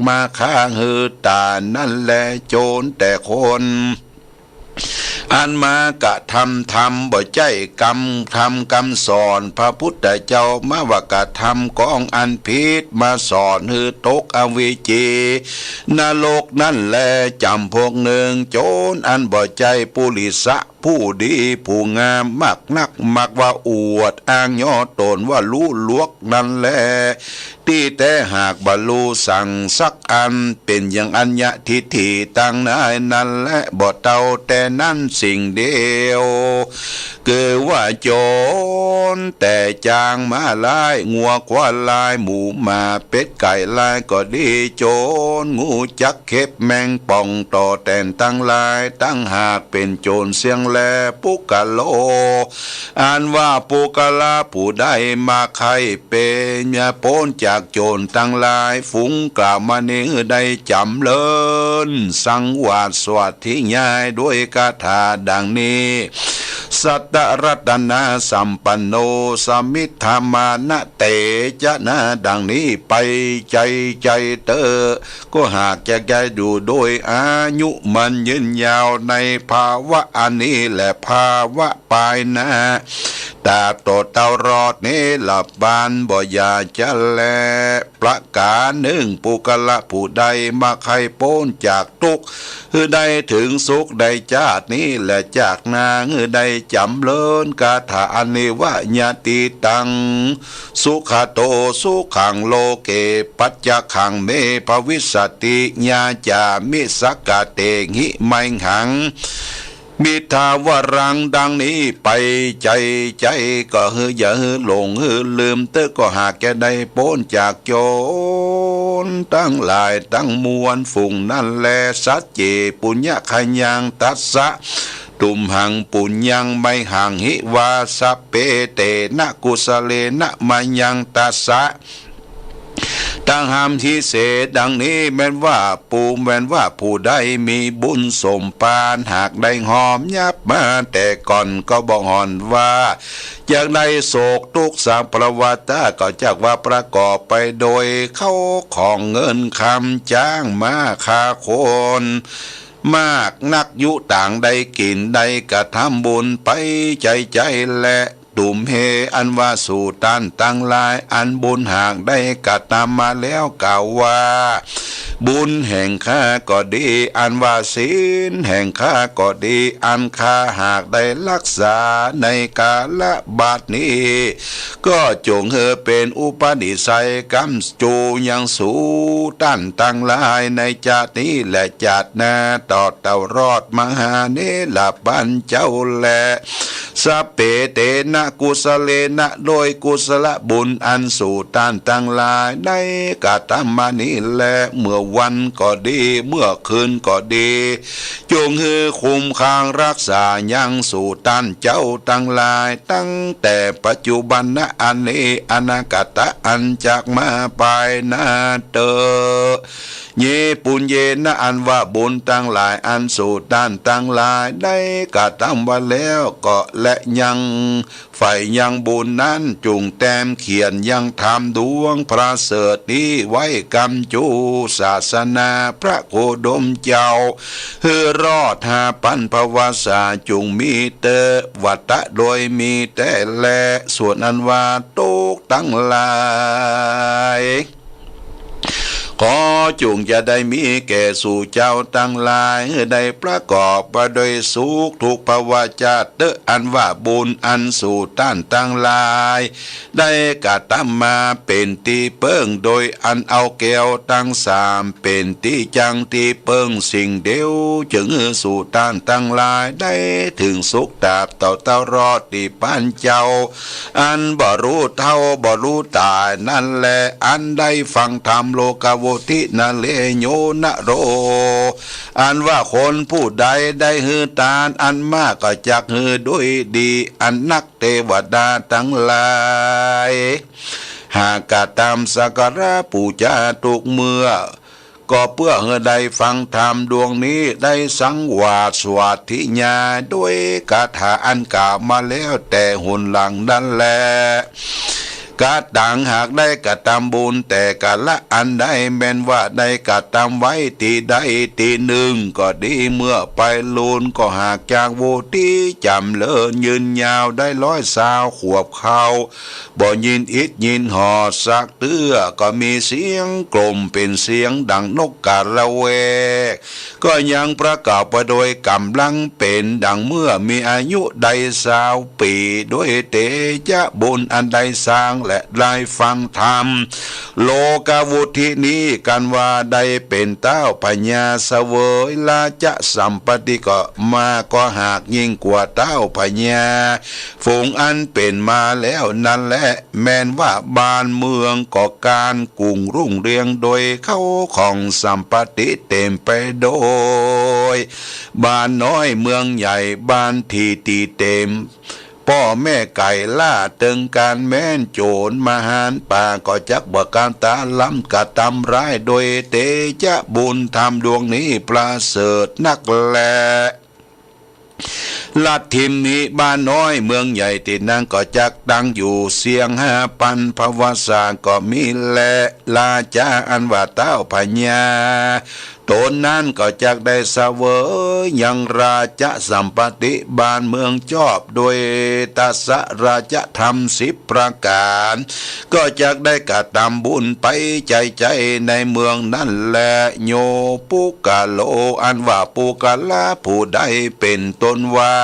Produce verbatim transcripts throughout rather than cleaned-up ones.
มาฆ่าหื้อต๋ายนั้นแล โจรแต่คน อันมากระทำธรรมบ่ใจ้กำ ธรรมกำสอนพระพุทธเจ้ามาว่ากระทำกองอันผิด มาสอนหื้อตกอเวจีนรกนั้นแล จ๋ำพวกนึ่ง โจรอันบ่ใจ้ปุริสะ ผู้ดีผู้งามมากนัก มักว่าอวดอ้างย่อต๋นว่าฮู้ลวกนั้นแล ตี้แต๊หากบ่ฮู้สังสักอัน เป๋นอย่างอัญญะทิฏฐิตังหลายนั้นแล บ่เต้าแต่นั้นสิ่งเดียว คือว่าโจรแต่จางม้าลาย งัวควายลาย หมูหมาเป็ดไก่ลายก็ดี โจรฮู้จักเข็บแมงป่องต่อแตนตังหลาย ตังหากเป๋นโจรเสี้ยงแล ปุคคโล อันว่าปุคคละผู้ใดมาใค่เป๋น ป๊นจากโจรตังหลาย ฝูงกล่าวมานี้ได้จ๋ำเริญ สังวาสสวัสดียายด้วยคาถาดังนี้ สัตตรัตนสัมปันโน สมิทธามานะเตจะนะ ดังนี้ไป ใจ๋ใจ๋เต๊อะ ก็หากจะได้อยู่โดยอายุมั่นยืนยาวในภาวะอันนี้และภาวะปายหน้า ตราบต่อเต้ารอดนิรพานบ่อย่าจะแล ประก๋านนึ่ง ปุคคละผู้ใดมาใค่ป๊นจากตุ๊กข์ หื้อได้เถิงสุขในจาตินี้และจาติหน้า หื้อได้จ๋ำเริญคาถาอันนี้ว่า ยะติตัง สุขะโต สุขัง โลเก ปัจจะขัง เม ภวิสสติ ยาจามิ สักกะเตหิ ไมหัง มิทธาวรัง ดังนี้ไป ใจ๋ใจ๋ก็หื้ออย่าหื้อหลงหื้อลืมเต๊อะ ก็หากจะได้ป๊นจากโจรตังหลายตังมวลฝูงนั้นแล สัจเจ ปุญญะขยัง ตัสสะ ตุมหัง ปุญญัง ไมหัง หิ วา สัพเพ เตนะ กุสะเลนะ มะยัง ตัสสะ ตังหัม หิ เส ดังนี้แม่นว่า ปูแม่นว่าผู้ใดมีบุญสมภาร หากได้ฮอมยับมาแต่ก่อนก็บ่ห่อนว่า จักได้โศกตุ๊กข์สัพพะวาทะ ก็จักว่าประกอบไปโดยเข้าของเงินคำ จ๊างม้า ฆ่าคน มากนัก ยุต่างได้กิ๋น ได้กระทำบุญไปใจ๋ใจ๋แล ตุมเห อันว่าสูต้านตังหลาย อันบุญหากได้กระทำมาแล้วกล่าวว่า บุญแห่งข้าก็ดี อันว่าศีลแห่งข้าก็ดี อันข้าหากได้รักษาในกาละบัดนี้ ก็จงหื้อเป๋นอุปนิสัยกำ จูยังสูต้านตังหลายในจาตินี้และจาติหน้า ต่อเต้ารอดมหานิรพานเจ้าแล สัพเพ เตนะ กุสะเลนะ โดยกุศลบุญอันสูต้านตังหลายได้กระทำมานี้แล เมื่อวันก็ดี เมื่อคืนก็ดี จงหื้อคุ้มครองรักษายังสูต้านเจ้าตังหลาย ตั้งแต่ปัจจุบันนะอันนี้ อนาคตะอันจักมาปายหน้าเต๊อะ เย ปุญเยนะ อันว่าบุญตังหลายอันสูต้านตังหลายได้กระทำไว้แล้วก็และยัง ใฝ่ยังบุญนั้นจุ่งแต้มเขียนยังธรรมดวงประเสริฐนี้ไว้กำจูศาสนาพระโคดมเจ้า หื้อรอดห้าปันภวสา จุ่งมีเต๊อะ วัตตะโดยมีแต๊แล ส่วนอันว่าตุ๊กข์ตังหลาย ขอจุ่งจะได้มีแก่สูเจ้าตังหลาย หื้อได้ประกอบไปโดยสุขทุกภวชาติเต๊อะ อันว่าบุญอันสูต้านตังหลาย ได้กระทำมาเป๋นตี้เปิ้ง โดยอันเอาแก้วตังสามเป๋นตี้จั้งตี้เปิ้งสิ่งเดียว จึงหื้อสูต้านตังหลายได้เถิงสุขตราบเต้าเต้ารอดตี้ปานเจ้า อันบ่ฮู้เฒ่าบ่ฮู้ต๋ายนั้นแล อันได้ฟังธรรมโลกาโวทินะเลโยนะโร อันว่าคนผู้ใดได้หื้อตานอันมากก็จักหื้อด้วยดี อันนักเตวดาตังหลาย หากกระทำสักการะปู๋จาทุกเมื่อ ก็เปื้อหื้อได้ฟังธรรมดวงนี้ ได้สังวาสสวัสดีญาณด้วยคาถาอันกล่าวมาแล้วแต่หนหลังนั้นแล กะตังหากได้กระตำบุญแต่กาละอันใด แม้นว่าได้กระตำไว้ตี้ใดตี้นึ่งก็ดี เมื่อไปลูนก็หากจักวุฒิจ๋ำเริญยืนยาวได้ร้อยซาวขวบเข้า บ่ยินอิดยินหอดสักเตื้อ ก็มีเสียงกล่อมเป๋นเสียงดังนกกาละแวก ก็ยังประกอบไปโดยก๋ำลังเป๋นดังเมื่อมีอายุได้ซาวปี๋ โดยเตจะบุญอันได้สร้างและได้ฟังธรรม โลกาวุฒินี้ กันว่าได้เป๋นเต้าพญาเสวยราชสัมปัตติก็มา ก็หากยิ่งกว่าเต้าพญา ฝูงอันเป๋นมาแล้วนั้นแล แม้นว่าบ้านเมืองก็การกุ่งรุ่งเรืองโดยเข้าของสัมปัตติเต๋มไปโดยบ้านน้อยเมืองใหญ่ บ้านตี้ตี้เต๋มป้อแม่ไก่ล่าเติงก๋านแม้นโจ๋รมหานป่า ก็จักบ่กล้าตาล้ำกระตำร้าย โดยเตจะบุญธรรมดวงนี้ประเสริฐนักแล ลัดถิ่มนี้บ้านน้อยเมืองใหญ่ตี้นั้นก็จักตั้งอยู่เสี้ยงห้าปันภวสาก็มีแล ราชาอันว่าเต้าพญาต๋นนั้นก็จักได้เสวยยังราชสัมปัตติบ้านเมืองจอบโดยตสราชธรรมสิบประก๋าน ก็จักได้กระตำบุญไปใจ๋ๆ ในเมืองนั้นแล โยปุคคโล อันว่าปุคคละผู้ใดเป๋นต้นว่า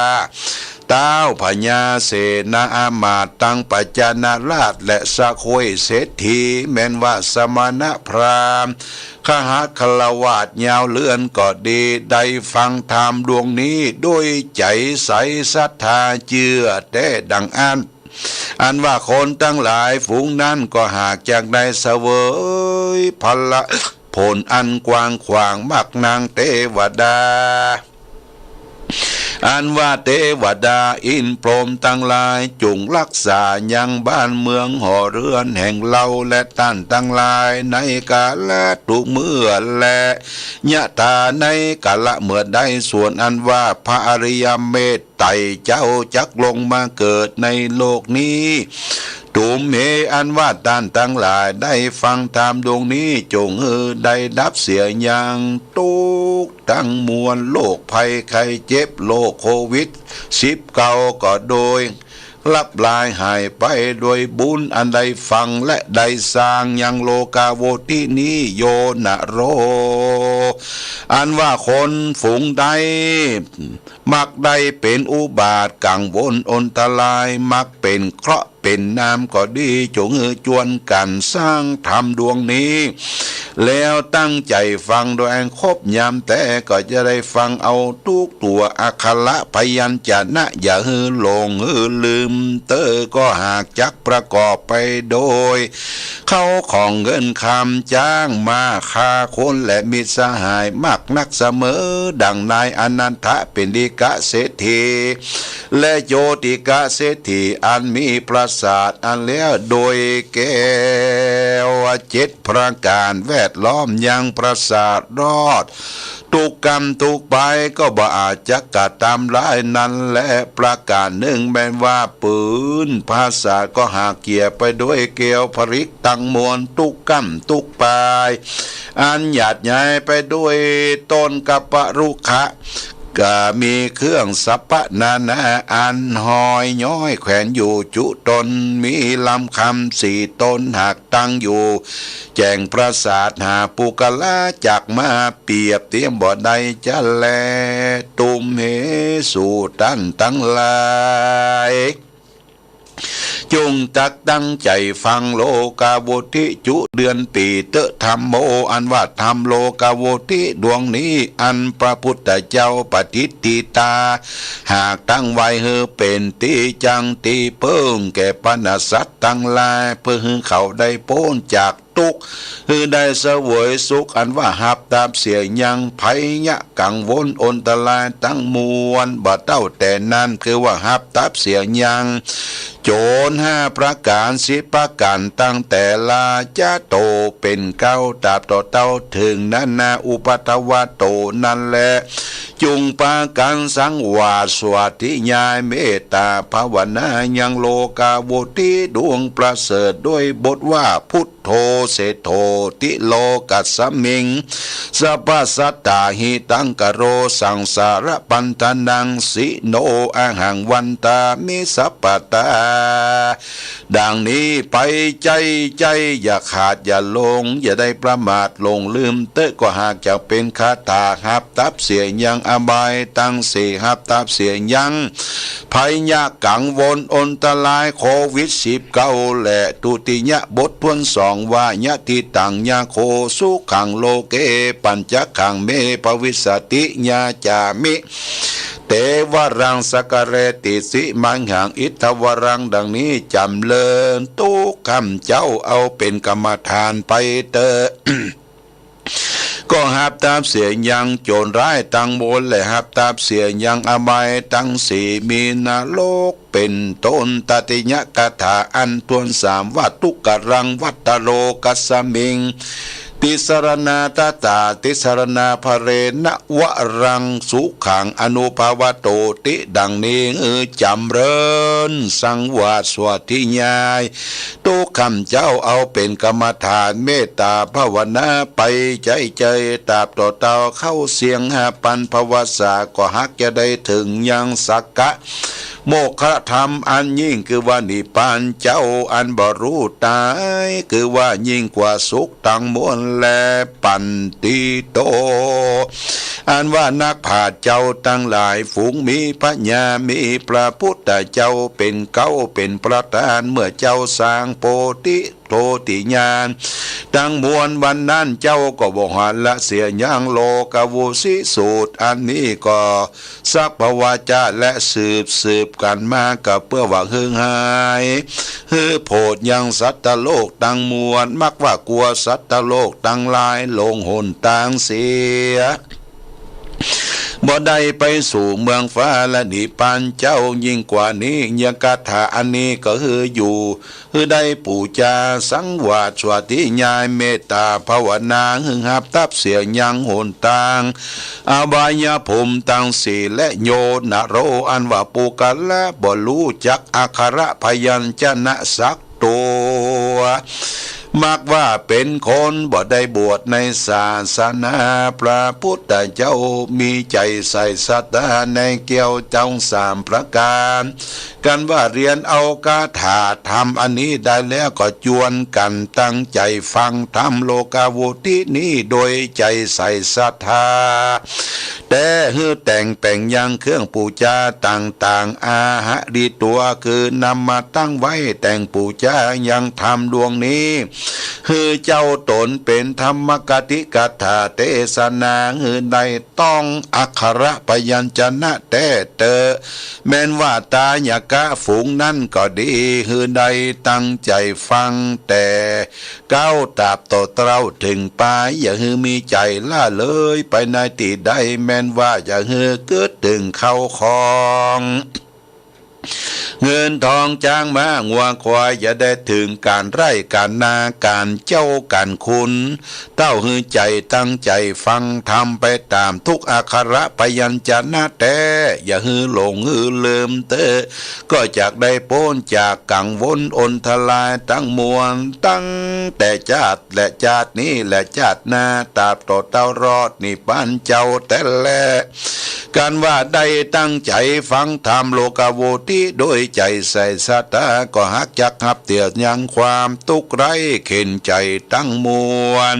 เต้าพญาเสนาอามาตย์ตังปัจจนราชและสะโคยเศรษฐี แม้นว่าสมณพราหมณ์ คหคฤหัสถ์ยาวเรือนก็ดี ได้ฟังธรรมดวงนี้โดยใจ๋ใสศรัทธาเจื้อแต๊ดังอั้น อันว่าคนตังหลายฝูงนั้นก็หากจักได้เสวยผละผลอันกว้างขวางมักนางเตวดา อันว่าเตวดาอินทร์พรหมตังหลายจุ่งฮักษายังบ้านเมืองหอเฮือนแห่งเฮาและต้านตังหลายในกาละทุกเมื่อแล ยะถาในกาละเมื่อใด ส่วนอันว่าพระอริยเมตไตรเจ้าจักลงมาเกิดในโลกนี้ ตุมเห อันว่าต้านตังหลายได้ฟังธรรมดวงนี้ จุ่งหื้อได้ดับเสียยังตุ๊กข์ตังมวล โรคภัยไข้เจ็บ โรคโควิดสิบเก้าก็โดย ลับลายหายไปโดยบุญอันได้ฟังและได้สร้างยังโลกาวุฒินี้ โยนะโร อันว่าคนฝูงใดมักได้เป๋นอุบาทกังวลอนตราย มักเป๋นเคราะห์เป๋นนามก็ดี จุ่งหื้อจวนกั๋นสร้างธรรมดวงนี้ แล้วตั้งใจ๋ฟังโดยอันครบยามแต๊ ก็จะได้ฟังเอาตุ๊กตั๋วอักขระพยัญชนะ อย่าหื้อหลงหื้อลืม เต๊อะก็หากจักประกอบไปโดย เข้าของเงินคำ จ๊างม้า ฆ่าคนและมิตรสหายมากนักเสมอ ดังนายอนันทปิณฑิกเศรษฐี และโจติกเศรษฐี อันมีปราสาทอันแล้วโดยแก้วเจ็ดประก๋านแวดล้อมยังปราสาทรอด ตุ๊กก้ำตุ๊กปายก็บ่อาจจักกระตำร้ายนั้นแล ประก๋านนึ่งแม้นว่าปื๊นปราสาทก็หากเกี่ยวไปโดยแก้วผริกตังมวล ตุ๊กก้ำตุ๊กปาย อันหยาดใยไปโดยต้นกัปปะรุขะ ก็มีเครื่องสัพพะนานาอันห้อยย้อยแขวนอยู่จุตน มีลำคำสี่ตนหากตั้งอยู่ แจ้งปราสาทหาปุคคละจักมาเปรียบเทียมบ่ได้จะแล ตุมเห สูต้านตังหลาย จุ่งตักตั้งใจ๋ฟังโลกาวุฒิจุเดือนปี๋เต๊อะธัมโม อันว่าธรรมโลกาวุฒิดวงนี้ อันพระพุทธเจ้าปฏิฏฐิตา หากตั้งไว้หื้อเป๋นตี้จั้งตี้เปิ้งแก่บรรดาสัตว์ตังหลาย เปื้อหื้อเขาได้ป๊นจาก ตุ๊กข์ หื้อได้เสวยสุข อันว่าฮับตับเสียยังภัยยะกังวลอนตรายตังมวล บ่เต้าแต่นั้น คือว่าฮับตับเสียยังโจ๋รห้าประก๋าน สิบประก๋าน ตั้งแต่ราช โตเป๋นเก๊า ตราบต่อเต้าเถิงนานาอุปัทวะโตนั้นแล จุ่งปากั๋นสังวาสสาธยายเมตต๋าภาวนายังโลกาวุติดวงประเสริฐด้วยบทว่า พุทโธเศรษโฐติโลกัสสมิง สัพพะสัตตาหิตังกะโร สังสารปันธานังสิโน อะหังวันตามิสัพพะตา ดังนี้ไป ใจ้ ใจ้ อย่าขาด อย่าหลง อย่าได้ประมาทหลงลืมเต๊อะ ก็หากจะเป๋นคาถาฮับตับเสียยังอบายตังสี่ ฮับตับเสียยังภัยยะกังวลอันตรายโควิดสิบเก้า และทุติยบทถ้วนสองว่า ยะถิตัง ยะโข สุขัง โลเก ปัญจขัง เม ภวิสสสะติ ยาจามิ เตวะรัง สักกะเรติสิ มหัง อิทธวรัง ดังนี้จ๋ำเริญ ตุ๊ข้าพเจ้าเอาเป๋นกรรมฐานไปเต๊อะ ก็ฮับตับเสียยังโจรร้ายตังมวล และฮับตับเสียยังอบายตังสี่ มีนรกเป๋นต้น ตติยคาถาอันถ้วนสามว่า ทุกขะรัง วัตโต โลกัสสมิง ติสรณาตตา ติสรณาภะเรนะ วะรัง สุขัง อนุภาวะโตติ ดังนี้ เออ จ๋ำเริญ สังวาสสาธยาย ตุ๊ข้าพเจ้าเอาเป๋นกรรมฐานเมตต๋าภาวนาไปใจ้ๆ ตราบต่อเต้าเข้าเสี้ยงห้าปันภวสา ก็ฮักจะได้เถิงยังสักกะ โมกขธรรมอันยิ่ง คือว่านิพพานเจ้าอันบ่ฮู้ต๋าย คือว่ายิ่งกว่าสุขตังมวลแล ปันติโต อันว่านักปราชญ์เจ้าตังหลาย ฝูงมีพญา มีพระพุทธเจ้าเป๋นเก๊าเป๋นประธาน เมื่อเจ้าสร้างโพธิ โพธิญาณตังมวล วันนั้นเจ้าก็บ่หันละเสียยังโลกาวุติสูตร อันนี้ก็สักพะวาจา และสืบสืบกั๋นมา ก็เปื้อว่าหื้อหาย หื้อโผดยังสัตว์โลกตังมวล มักว่ากลัวสัตว์โลกตังหลายหลงหนตางเสีย บ่ได้ไปสู่เมืองฟ้าและนิพพานเจ้า ยิ่งกว่านี้ยังคาถาอันนี้ก็หื้ออยู่ หื้อได้ปู๋จาสังวาสสาธยายเมตต๋าภาวนา หื้อฮับตับเสียยังหนตางอบายภูมิตังสี่ และโย นโร อันว่าปุคคละบ่ฮู้จักอักขระพยัญชนะสัก ตัว มักว่าเป๋นคนบ่ได้บวชในศาสนาพระพุทธเจ้า มีใจ๋ใส่ศรัทธาในแก้วเจ้าสามประก๋าน กันว่าเฮียนเอาคาถาธรรมอันนี้ได้แล้ว ก็จวนกั๋นตั้งใจ๋ฟังธรรมโลกาวุตินี้โดยใจ๋ใส่ศรัทธา แต่หื้อแต่งแป๋งยังเครื่องปู๋จาต่างๆ อาหาริตัว คือนำมาตั้งไว้แต่งปู๋จายังธรรมดวงนี้ หื้อเจ้าต๋นเป๋นธรรมกติกถาเตสนา หื้อได้ต้องอักขระพยัญชนะแต๊เต๊อะ แม้นว่าทายกะฝูงนั้นก็ดี หื้อได้ตั้งใจ๋ฟังแต่ เก๊าตราบต่อเต้าเถิงปาย อย่าหื้อมีใจ๋ละเลยไปในตี้ใด แม้นว่าอย่าหื้อกึ๊ดเถิงเข้าของ เงินทองจ๊างม้างัวควาย อย่าได้เถิงก๋านไร่ก๋านนาก๋านเจ้าก๋านคุณ เต้าหื้อใจ๋ตั้งใจ๋ฟังธรรมไปต๋ามทุกอักขระพยัญชนะแต๊ อย่าหื้อหลงหื้อลืมเต๊อะ ก็จักได้ป๊นจากกังวลอันตรายตังมวล ตั้งแต่จาติและจาตินี้และจาติหน้า ตราบต่อเต้ารอดนิพพานเจ้าแต๊แล กันว่าได้ตั้งใจ๋ฟังธรรมโลกาวุติโดยใจ๋ใส่ศรัทธา ก็ฮักจักฮับเสียยังความตุ๊กข์ไร้เข็ญใจ๋ตังมวล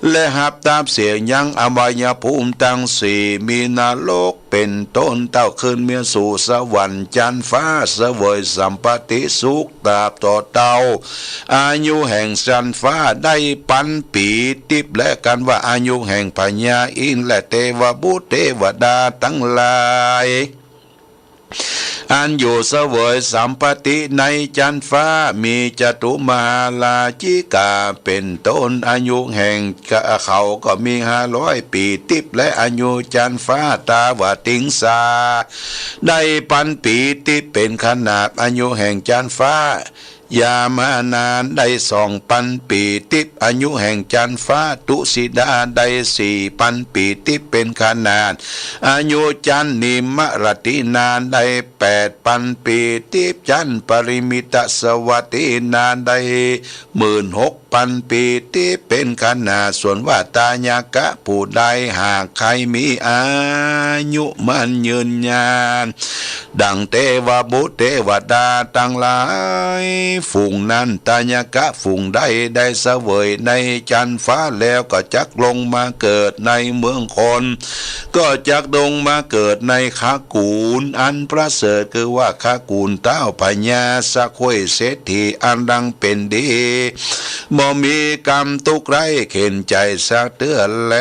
และฮับตับเสียยังอบายภูมิตังสี่ มีนรก เป๋นต้น เต้าขึ้นเมียสู่สวรรค์จั๊นฟ้า เสวยสัมปติสุขตราบต่อเต้า อายุแห่งจั๊นฟ้าได้ปันปี๋ติ๊บ และกันว่าอายุแห่งพญาอินทร์และเตวบุตรเตวดาตังหลาย อันอยู่เสวยสัมปติในจั๊นฟ้า มีจตุมหาราชิกาเป๋นต้น อายุแห่งเขาก็มีห้าร้อยปี๋ติ๊บ และอายุจั๊นฟ้าตาวติงสา ได้ปันปี๋ติ๊บเป๋นขนาด อายุแห่งจั๊นฟ้า ยามานาได้สองปันปีติบ อายุแห่งจันทร์ฟ้า ตุสิดาได้สี่ปันปีติบ เป๋นขนาด อายุจันทร์นิมมะรตินาได้แปดปันปีติบ จันทร์ปริมิตสวัสตินาได้หมื่นหกปันปีติบ เป๋นขนาด ส่วนว่าทายกะผู้ใดหากใค่มีอายุมั่นยืนยาน ดังเตวบุตรเตวดาตังหลาย ฝูงนั้น ทายกะฝูงใดได้เสวยในจันทร์ฟ้าแล้ว ก็จักลงมาเกิดในเมืองคน ก็จักลงมาเกิดในคากู๋นอันประเสริฐ คือว่าคากู๋นต้าวพญาสะข้วยเศรษฐีอันดังเป๋นดี บ่มีก๋ำตุ๊กข์ไร้เข็ญใจ๋สักเตื้อแล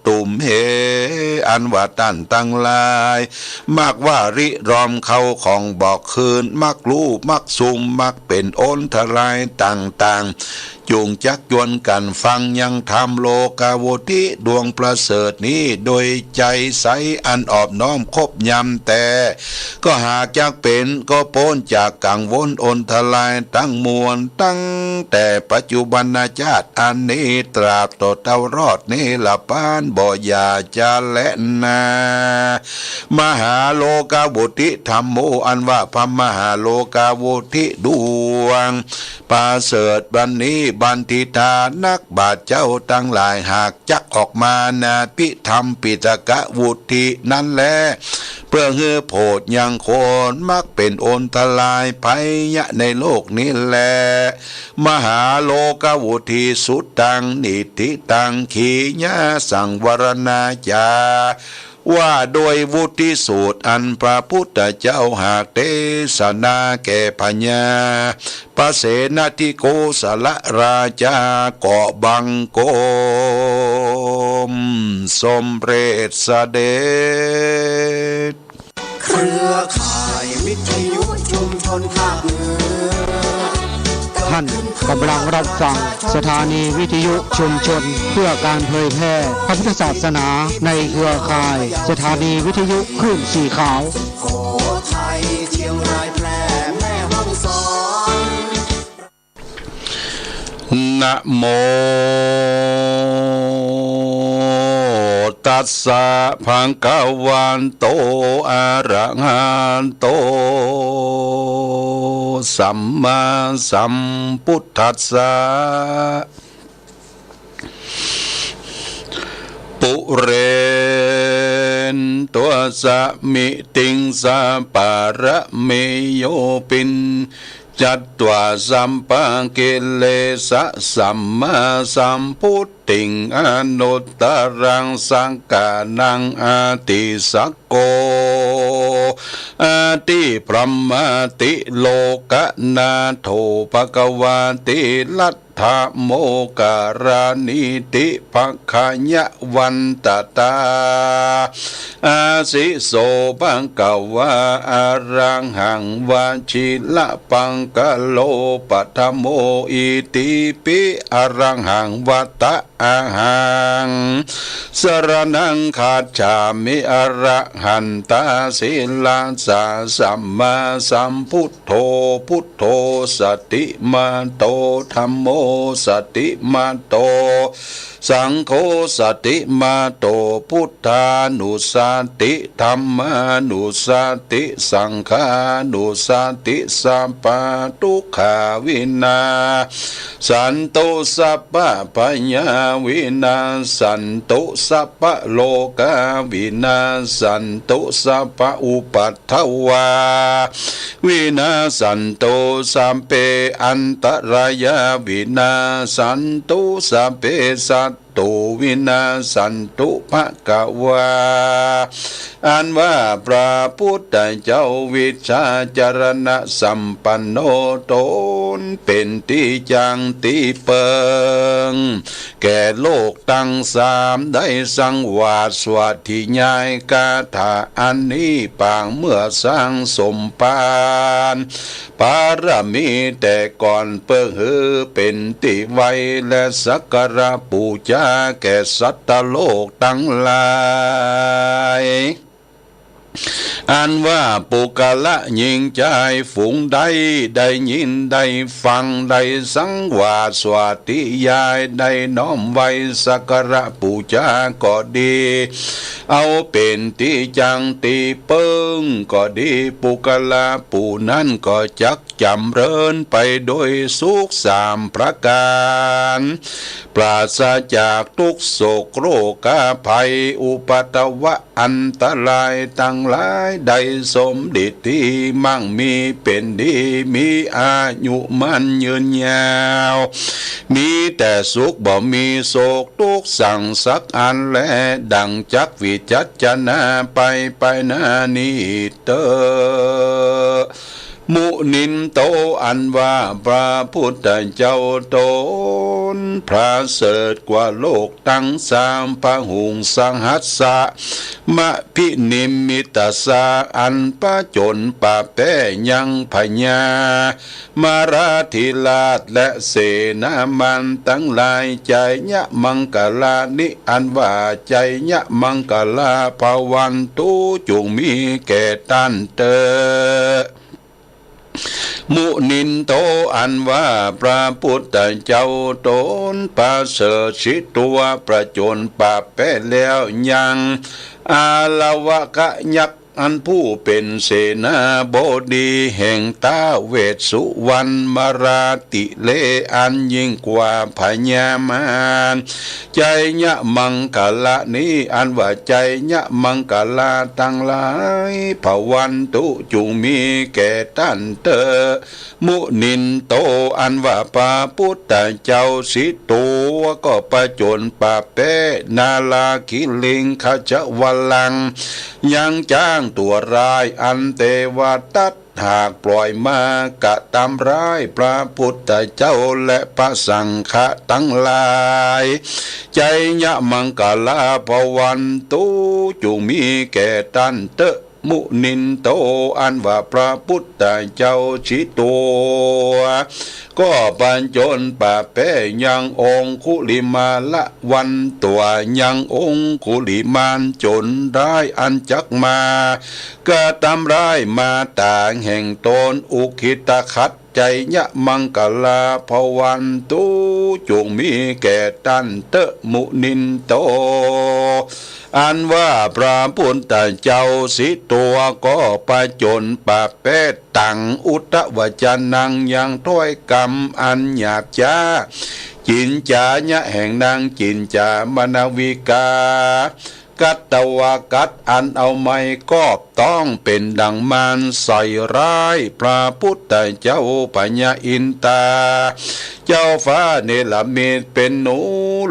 ตุมเห อันว่าต้านตังหลาย มักว่าริรอมเข้าของบอกคืน มักลู่มักซุ่ม มักเป๋นอนทรายต่างๆ จุ่งจักจวนกั๋นฟังยังธรรมโลกาวุทิดวงประเสริฐนี้ โดยใจ๋ใสอันอ่อนน้อมคบยำแต่ ก็หากจักเป๋น ก็ป๊นจากกังวลอนทรายตังมวล ตั้งแต่ปัจจุบันชาติอันนี้ ตราบต่อเต้ารอดนิรพาน บ่อย่าจะแลนา มหาโลกาวุทิธัมโม อันว่าพระมหาโลกาวุทิดวงประเสริฐอันนี้ บัณฑิตานักบาชเจ้าตังหลาย หากจักออกมานาภิธรรมปิฎกวุทินั้นแล เปื้อหื้อโผดยังคน มักเป๋นอนทรายภัยยะในโลกนี้แล มหาโลกาวุทิสุตตัง นิฏฐิตัง ขีณาสังวรณาจา ว่าโดยวุทิสูตรอันพระพุทธเจ้าหากเตสนาแก่พญา พระเสนทิโกศลราชา ก็บังคมสมเร็จเสด็จ เครือข่ายวิทยุชุมชนภาคเหนือ ท่านกำลังรับฟังสถานีวิทยุชุมชนเพื่อการเผยแพร่พระพุทธศาสนาในเครือข่ายสถานีวิทยุคลื่นสีขาว สุโขทัย เชียงราย แพร่ แม่ฮ่องสอน นะโมตัสสะ ภะคะวะโต อะระหะโต สัมมาสัมพุทธัสสะ ปุเรนตัสสะ มิติงสะปะระเม โยปิน จัตวา สัปปะกิเลสะ สัมมาสัมพุทธิง อนุตตรัง สักกานัง อติสักโก อติพรหมาติโลกนาโถ ภะคะวาติ รัตถะโมคคารานิติ ภะคะยะวันตะตา อาสิโส ภะคะวา อะระหัง วะชิระปังคะโล ปัทโม อิติปิ อะระหัง วะตะ อะหัง สะระณัง คัจฉามิ อะระหันตา สีลัสสะ สัมมาสัมพุทโธ พุทโธ สะติมาโต ธัมโม สะติมาโต สังโฆ สะติมาโต พุทธานุสะติ ธัมมานุสะติ สังฆานุสะติ สัพพะทุกขาวินาสสันตุ สัพพะพยาวินาสสันตุ สัพพะโรคาวินาสสันตุ สัพพะอุปัทวาวินาสสันตุ สัพเพอันตรายาวินาสสันตุ สัพเพสัต ตุวินาสสันตุ ภะคะวา อันว่าพระพุทธเจ้าวิชาจรณะสัมปันโน ต๋นเป๋นตี้จั้งตี้เปิงแก่โลกตังสาม ได้สังวาสสวาทิญาณคาถาอันนี้ปางเมื่อสร้างสมภาร บารมีแต่ก่อน เปื้อหื้อเป๋นตี้ไหว้และสักการะปู๋จาแก่สัตว์โลกตังหลาย อันว่าปุคคละญิงจายฝูงใด ได้ยินได้ฟัง ได้สังวาสวัตติญาณ ได้น้อมไหว้สักการะปู๋จาก็ดี เอาเป๋นตี้จังตี้เปิ้งก็ดี ปุคคละผู้นั้นก็จักจ๋ำเริญไปโดยสุขสามประก๋าน ปราศจากตุ๊กข์โศกโรคภัย อุปัทวะอันตรายตังหลาย ได้สมดังตี้มั่งมีเป๋นดี มีอายุมั่นยืนยาว มีแต่สุข บ่มีโศกตุ๊กข์สังสักอันแล ดังจักวิจัจจณาไป ไปหน้านี้เต๊อะ มุนินโต อันว่าพระพุทธเจ้าต๋นประเสริฐกว่าโลกตังสาม พหุงสหัสสะ มะภินิมมิตสสะ อันผจญปะแป๊ยังพญามาราธิราชและเสนามารตังหลาย ไชยมังคลานิ อันว่าไชยมังคลา ภวันตุ จุ่งมีแก่ต้านเต๊อะ มุนินโต อันว่าพระพุทธเจ้าต๋นประเสริฐสิตัวผจญปะแป๊แล้วยัง อาละวะกะยักษ์ อันผู้เป๋นเสนาบดีแห่งท้าวเวสสุวรรณมาราธิเล อันยิ่งกว่าพญามาร ไชยมังคลานิ อันว่าไชยมังคลาตังหลาย ภวันตุ จุ่งมีแก่ต้านเต๊อะ มุนินโต อันว่าพระพุทธเจ้าสิตัวก็ผจญปะแป๊นาลาคิลิงคจวลัง ยังจ๊างตั๋วร้ายอันเตวทัตหากปล่อยมากระตำร้ายพระพุทธเจ้าและพระสังฆะตังหลาย ไชยมังคลา ภวันตุ จุ่งมีแก่ต้านเต๊อะ มุนินโต อันว่าพระพุทธเจ้าสิตัวก็ผจญปะแป๊ยังองคุลิมาละวันตั๋วยังองคุลิมานโจ๋รร้ายอันจักมากระตำร้ายมาต๋าแห่งต๋น อุคคิตขัตถ์ ไชยมังคลา ภวันตุ จุ่งมีแก่ต้านเต๊อะมุนินโต อันว่าพระพุทธเจ้าสิตัวก็ผจญปะแป๊ตัง อุทวจนัง ยังถ้อยกำอันหยาบจ๊า จิ๋นจ๋ายะ แห่งนางจิ๋นจ๋ามณวิกา กัตตวากัต อันเอาไม้กอบต๊องเป๋นดังมารใส่ร้ายพระพุทธเจ้าพญาอินทา เจ้าฟ้าเนรมิตเป๋นหนู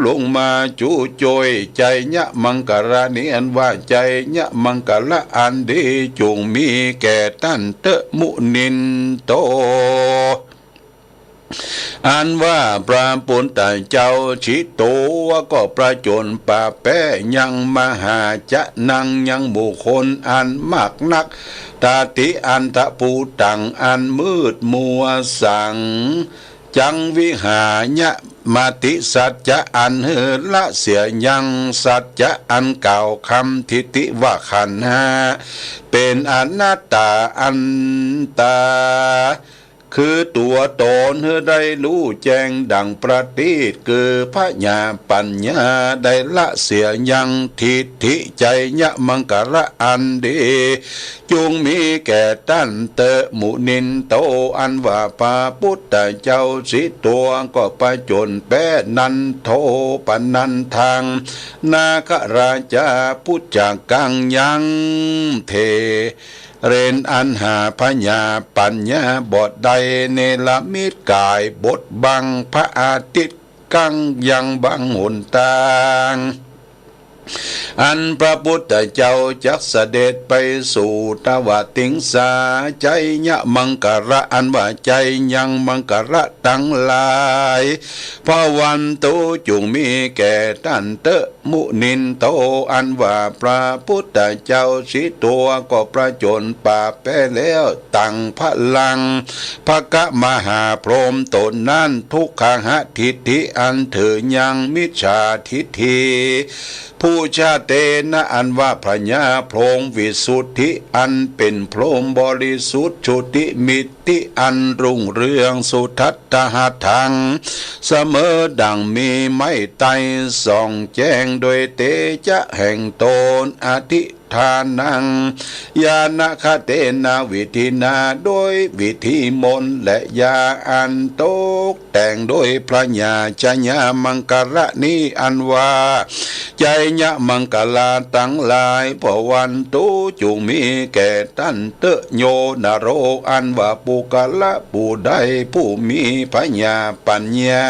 ลงมาจุโจย ไชยมังคลานิ อันว่าไชยมังคละอันดีจุ่งมีแก่ต้านเต๊อะมุนินโต อันว่าพระพุทธเจ้าสิตัวก็ผจญปะแป๊ยังมหาจะนัง ยังบุคคลอันมากนัก ตาติอันธภูตัง อันมืดมัวสัง จังวิหายะ มติสัจจะ อันหื้อละเสียยังสัจจะอันกล่าวคำทิฏฐิว่าขันธ์ห้าเป๋นอนัตตา อันตา คือตั๋วต๋นหื้อได้ฮู้แจ้งดังประทีป คือพญาปัญญา ได้ละเสียยังทิฏฐิ ไชยมังคละอันดี จุ่งมีแก่ต้านเต๊อะมุนินโต อันว่าพระพุทธเจ้าสิตัวก็ผจญแป๊นันโทปนันทัง นาคราชาพุชฌกัง ยังเทเรนอันหาพญาปัญญาบ่ได้ เนรมิตก๋ายบดบังพระอาทิตย์ กังยังบังหนตาง อันพระพุทธเจ้าจักเสด็จไปสู่ทวติงสา ไชยมังคละ อันว่าไชยมังคละตังหลาย ภวันตุ จุ่งมีแก่ต้านเต๊อะ มุนินโต อันว่าพระพุทธเจ้าสิตัวก็ผจญปะแป๊แล้ว ตังพลัง ภะคะมหาพรหมต๋นนั้น ทุกขหทิฏฐิ อันถือยังมิจฉาทิฏฐิ ผู้ชาติ เตนะ อันว่าพญาพรหม วิสุทธิ อันเป๋นพรหมบริสุทธิ์ ชุติมิตติ อันรุ่งเรือง สุทัฏฐหัตถัง เสมอดั่งมีไม้ไตร ส่องแจ้งโดยเตจะแห่งตน อธิ ฐานัง ญาณะคะเตนะ วิธีนา โดยวิธีมนต์และยาอันตกแต่งโดยพระญาชญามังคละนี้ อันว่าชัยมังคลาตังหลาย ภวันตุ จุ่งมีแก่ต้านเต๊อะ โย นโร อันว่าปุคคละผู้ใด ผู้มีพญาปัญญา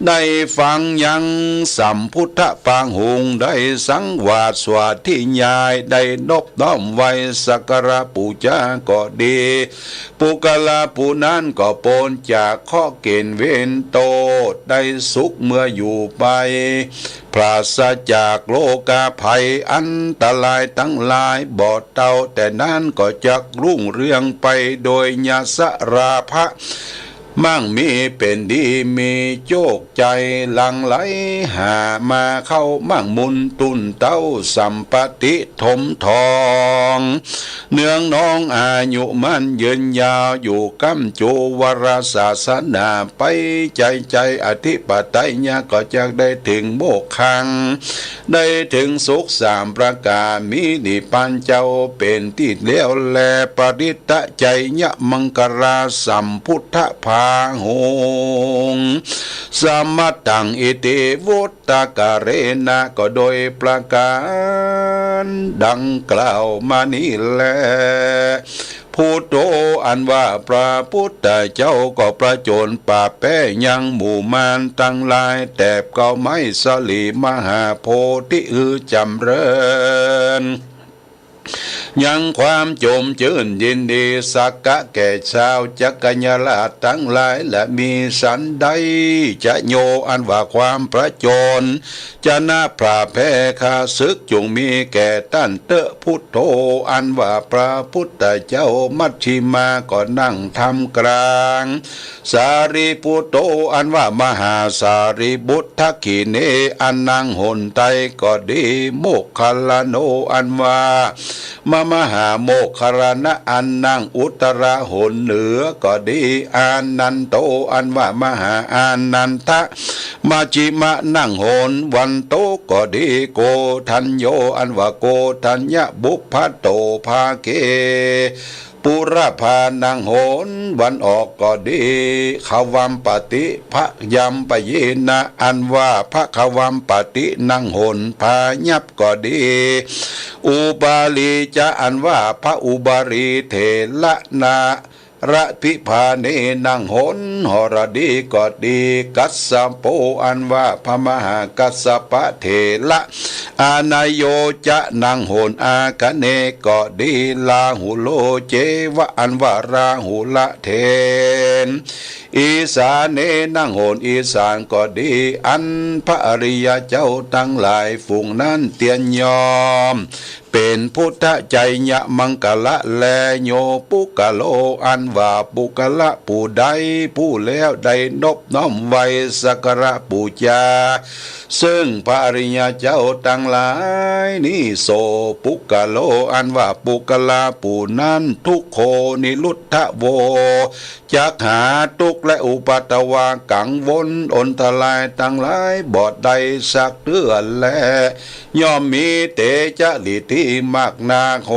ได้ฟังยังสัมพุทธปาหุง ได้สังวาสสวาทธิยาย ได้นบน้อมไหว้สักการะปู๋จาก็ดี ปุคคละผู้นั้นก็ป๊นจากเคราะห์เก๋ณฑ์เวรโต้ษ ได้สุขเมื่ออยู่ไป ปราศจากโรคภัยอันตรายตังหลาย บ่เต้าแต่นั้นก็จักรุ่งเรืองไปโดยยศราภะ มั่งมีเป๋นดี มีโจคชัยหลั่งไหลหามาเข้า มั่งมูลตุนเต้า สัมปติถมทอง เนืองนองอายุมั่นยืนยาว อยู่ก้ำจูวรศาสนาไป ใจ๋ใจ๋อธิปไตยะ ก็จักได้เถิงโมกขัง ได้เถิงสุขสามประก๋าน มีนิพพานเจ้าเป๋นตี้แล้วแล ปริตตะชัยมังคลาสัมพุทธปาหุง สมัตตัง อิติวุตตะกะเรนะ ก็โดยประก๋านดังกล่าวมานี้แล พุทโธ อันว่าพระพุทธเจ้าก็ผจญปราบแป๊ยังหมู่มารตังหลาย แตบเก๊าไม้สลีมหาโพธิอือจ๋ำเริญ ยังความจมจื้นยินดี สักกะแก่จาวจักกัญญาราษฎร์ตังหลาย และมีสันใด จะโย อันว่าความผจญ ชนะพราบแป๊ข้าศึก จุ่งมีแก่ต้านเต๊อะ พุทโธ อันว่าพระพุทธเจ้า มัชฌิมา ก็นั่งท่ามกลาง สารีปุตโต อันว่ามหาสารีบุตร ทักขิเณ อันนั่งหนใต้ก็ดี โมคคัลลาโน อันว่ามหาโมคคัลลานะ อันนั่งอุตตรหนเหนือก็ดี อานันโต อันว่ามหาอานันทะ มัชฌิมะ นั่งหนวันตกก็ดี โกฏัญโญ อันว่าโกฏัญญะ ปุพพะโต ภาเก ปุรพา นั่งหนวันออกก็ดี ควัมปติ พยัมปะเยนะ อันว่าพระควัมปติ นั่งหนพายัพก็ดี อุบาลีจะ อันว่าพระอุบาลีเถระ นรพิพาเณ นั่งหนหรดีก็ดี กัสสโป อันว่าพระมหากัสสปะเถระ อานาโยจะ นั่งหนอาคะเนก็ดี ลาหุโล เจวะ อันว่าลาหุละเถร อีสาเณ นั่งหนอีสานก็ดี อันพระอริยะเจ้าตังหลายฝูงนั้นเตียนยอม เป๋นพุทธชัยมังคละแล โย ปุคคโล อันว่าปุคคละผู้ใด ผู้แล้วได้นบน้อมไหว้สักการะปู๋จา ซึ่งพระอริยะเจ้าตังหลายนี้ โส ปุคคโล อันว่าปุคคละผู้นั้น ทุกโข นิรุทธะโว จักหาตุ๊กข์และอุปัทวะกังวลอันตรายตังหลายบ่ได้สักเตื้อแล ย่อมมีเตจะ ฤทธิมากนัก โห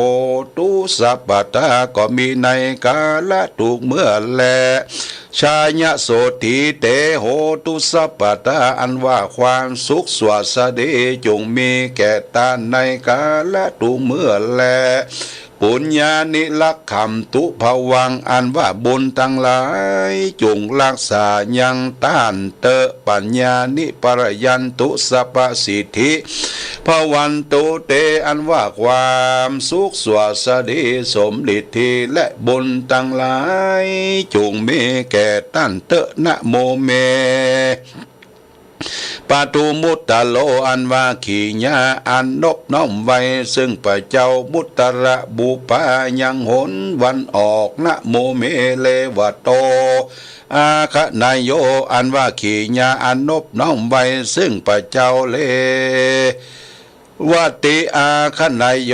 ตุสัพพะทา ก็มีในกาละทุกเมื่อแล ชายโสตถี เต โหตุสัพพะทา อันว่าความสุขสวัสดีจุ่งมีแก่ต้านในกาละทุกเมื่อแล ปุญญานิรักขันตุภวัง อันว่าบุญตังหลายจุ่งฮักษายังต้านเต๊อะ ปัญญานิปะระยันตุ สัพพะสิทธิภวันตุเต อันว่าความสุขสวัสดีสมฤทธิและบุญตังหลายจุ่งมีแก่ต้านเต๊อะ นะโมเม ปทุมมุตตะโล อันว่าขีญา อันนบน้อมไหว้ซึ่งพระเจ้ามุตตะระบุพา ยังหนวันออก นะโมเม เรวะโต อาคะเนโย อันว่าขีญา อันนบน้อมไหว้ซึ่งพระเจ้าเล วัตติอาคเนโย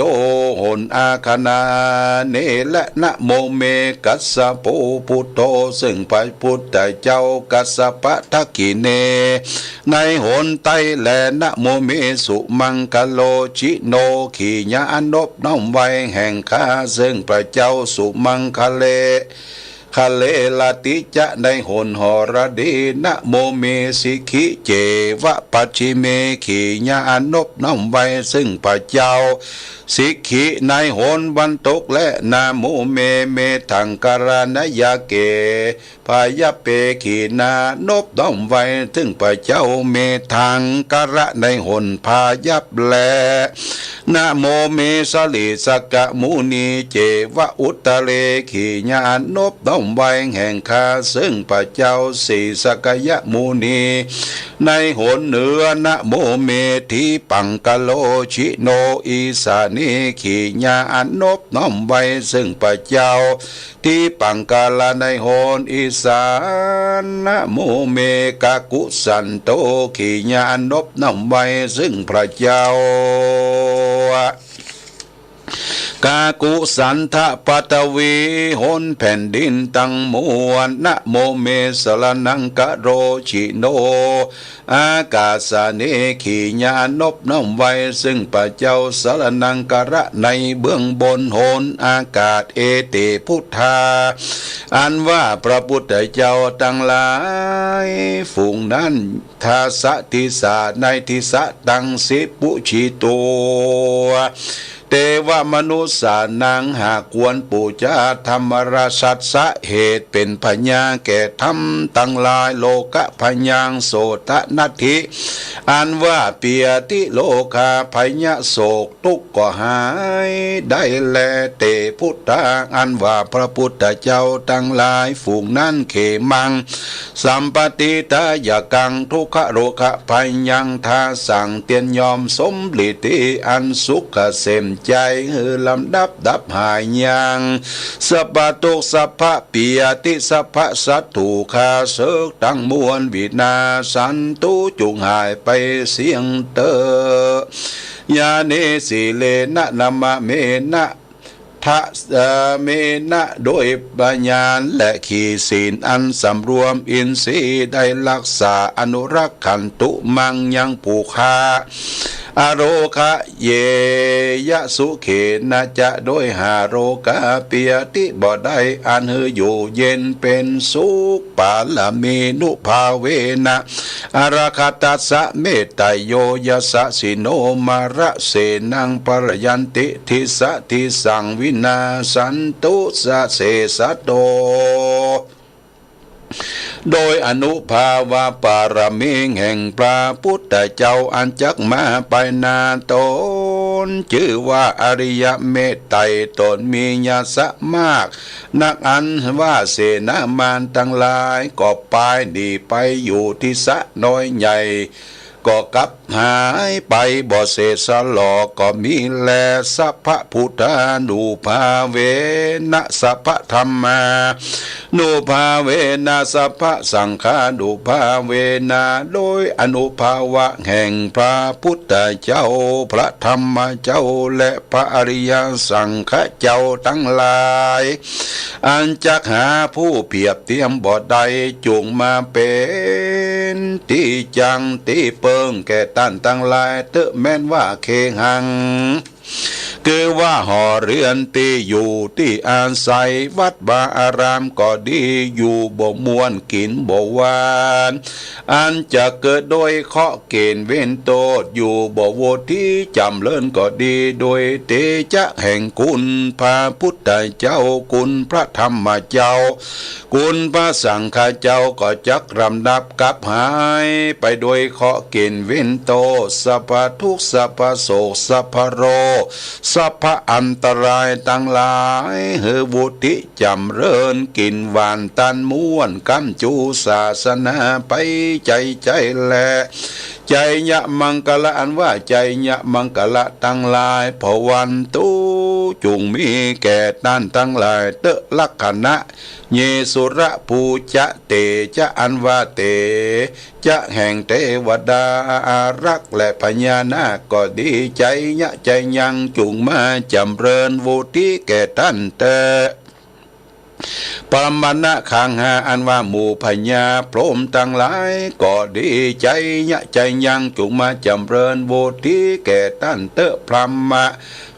หนอาคเน และ นะโมเม กัสสโป พุทโธ ซึ่งพระพุทธเจ้ากัสสปะ ทักขิเณ ในหนใต้ และ นะโมเม สุมังคโล จิโน ขีญาอันนบน้อมไว้แห่งข้า ซึ่งพระเจ้าสุมังคเล คะเล ลติจะ ในหนหรดี นะโมเม สิกขิ เจวะ ปัจฉิเม ขีญาอันนบน้อมไว้ซึ่งพระเจ้า สิกขิ ในหนวันตก และ นะโมเม เมธังกรณยาเก พยะเป ขีญานบน้อมไว้ซึ่งพระเจ้า เมธังกระ ในหนพายัพ และ นะโมเม สะหลีสกะมุนี เจวะ อุตตะเล ขีญาอันนบน้อมไว้แห่งข้า ซึ่งพระเจ้าสีสกยะมุนี ในหนเหนือ นะโมเม ทีปังคโล จิโน อีสานี ขีญาอันนบน้อมไว้ซึ่งพระเจ้า ทีปังคละ ในหนอีสาน นะโมเม กะกุสันโต ขีญาอันนบน้อมไว้ซึ่งพระเจ้า กะกุสันทะ ปัทวี หนแผ่นดินตังมวล นะโมเม สะหรณังคโล จิโน อากาสานี ขีญาอันนบน้อมไว้ซึ่งพระเจ้า สะหรณังคระ ในเบื้องบนหนอากาศ เอเต พุทธา อันว่าพระพุทธเจ้าตังหลาย ฝูงนั้น ทาสะ ทิสา ในทิสะตังสิบ ปุจิโต เตวะ มนุสสานัง หากควรปูจา ธรรมราชัสสะ เหตุเป๋นพญาแก่ธรรมตังหลาย โลกะพยัง โสตะนัตถิ อันว่าเปียติโลกาพยะ โศก ตุ๊กข์ก็หายได้แล เต พุทธา อันว่าพระพุทธเจ้าตังหลาย ฝูงนั้น เขมัง สัมปติทายะกัง ทุกขะโรคะพยัง ทาสั่งเตียนยอมสมฤทธิอันสุขเกษมใจ๋ หื้อลำดับดับหายยัง สัพพะตุ๊กข์สัพพะเปียติ สัพพะสัตว์ถูกฆ่าเสิกตังมวล วินาสสันตุ จุ่งหายไปเสี้ยงเต๊อะ ญาเณ สีเลนะ นะมะเมนะ ทะ เอ่อ เมนะ โดยญาณและขีศีลอันสำรวม อินทรีย์ได้รักษา อนุรักขันตุ มัง ยังผู้ข้า อโรคะ เยยะ สุเขนะจะ โดยหาโรคาเปียติบ่ได้ อันหื้ออยู่เย็นเป๋นสุข ปารมีนุภาเวนะ อรคตัสสะ เมตไตโย ยัสสะ สิโน มะระเสนัง ปะระยันติ ทิสะ ทิสัง วินาสสันตุ สะเสสะโต โดยอนุภาวะปารมีแห่งพระพุทธเจ้าอันจักมาไปหน้าต๋น จื้อว่าอริยะเมตไตร ต๋นมียศมากนัก อันว่าเสนามารตังหลายก็ปายหนีไปอยู่ทิสะน้อยใหญ่ ก็กลับหายไปบ่เสสะหลอ ก็มีแล สัพพะพุทธานุภาเวนะ สัพพะธัมมานุภาเวนะ สัพพะสังฆานุภาเวนะ โดยอนุภาวะแห่งพระพุทธเจ้า พระธัมมเจ้า และพระอริยสังฆเจ้าตังหลาย อันจักหาผู้เปรียบเทียมบ่ได้ จุ่งมาเป๋นตี้จั้งตี้เปิ้งแก่ต้านตังหลายเต๊อะ แม้นว่าเคหัง คือว่าหอเฮือนตี้อยู่ตี้อาศัย วัดวาอารามก็ดี อยู่บ่ม่วนกิ๋นบ่หวาน อันจะเกิดโดยเคราะห์เก๋ณฑ์เวรโต้ษ อยู่บ่โวดดีจ๋ำเริญก็ดี โดยเตจะแห่งคุณพระพุทธเจ้า คุณพระธัมมเจ้า คุณพระสังฆเจ้า ก็จักลำดับกลับหายไปโดยเคราะห์เก๋ณฑ์เวรโต้ษ สัพพะทุกข์ สัพพะโศก สัพพะโรค สัพพะอันตรายตังหลาย หื้อวุติจ๋ำเริญกิ๋นหวานต้านม่วน ก้ำจูศาสนาไปใจ๋ใจ๋แล ไชยะมังคละ อันว่าไชยะมังคละตังหลาย ภวันตุ จุ่งมีแก่ต้านตังหลายเต๊อะ ลักขณะ เยสุระปูจะ เตจะ อันว่าเตจะแห่งเตวดาอารักษ์และพญานาคก็ดี ไชยะ ไชยังจุ่งมาจ๋ำเริญวุทิแก่ต้านเต๊อะ พรหมณะขังหา อันว่าหมู่พญาพรหมตังหลายก็ดี ไชยะ ไชยังจุ่งมาจ๋ำเริญวุทิแก่ต้านเต๊อะ พรหม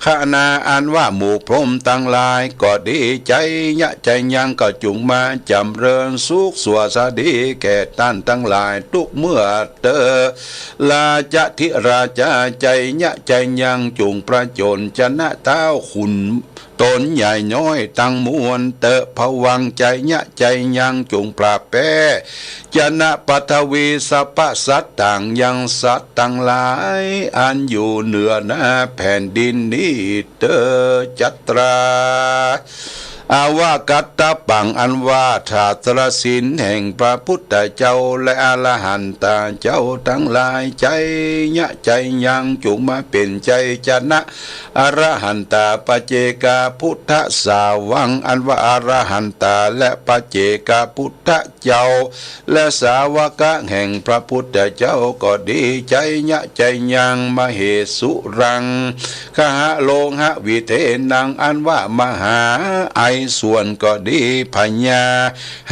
คณา อันว่าหมู่พรหมตังหลายก็ดี ไชยะ ไชยังก็จุ่งมาจ๋ำเริญสุขสวัสดีแก่ต้านตังหลายตุ๊กเมื่อเต๊อะ ราชธิราชา ไชยะ ไชยังจุ่งผจญชนะท้าวขุนตนใหญ่น้อยตังมวลเต๊อะ ภวังค์ ไชยะ ไชยังจุ่งปราบแป๊ ชนะปัทวีสัพพสัตว์ต่างยังสัตว์ตังหลายอันอยู่เหนือหน้าแผ่นดินนี้เต๊อะ จัตตรา อวกัตตปัง อันว่าตราสินแห่งพระพุทธเจ้าและอรหันตาเจ้าตังหลาย ไชยะ ไชยังจุ่งมาเป๋นไชยชนะ อรหันตาปัจเจกพุทธสาวัง อันว่าอรหันตาและปัจเจกพุทธเจ้า และสาวกะแห่งพระพุทธเจ้าก็ดี ไชยะ ไชยัง มเหสุรัง คหะโลหะวิเทนัง อันว่ามหาไอส่วนก็ดี พญา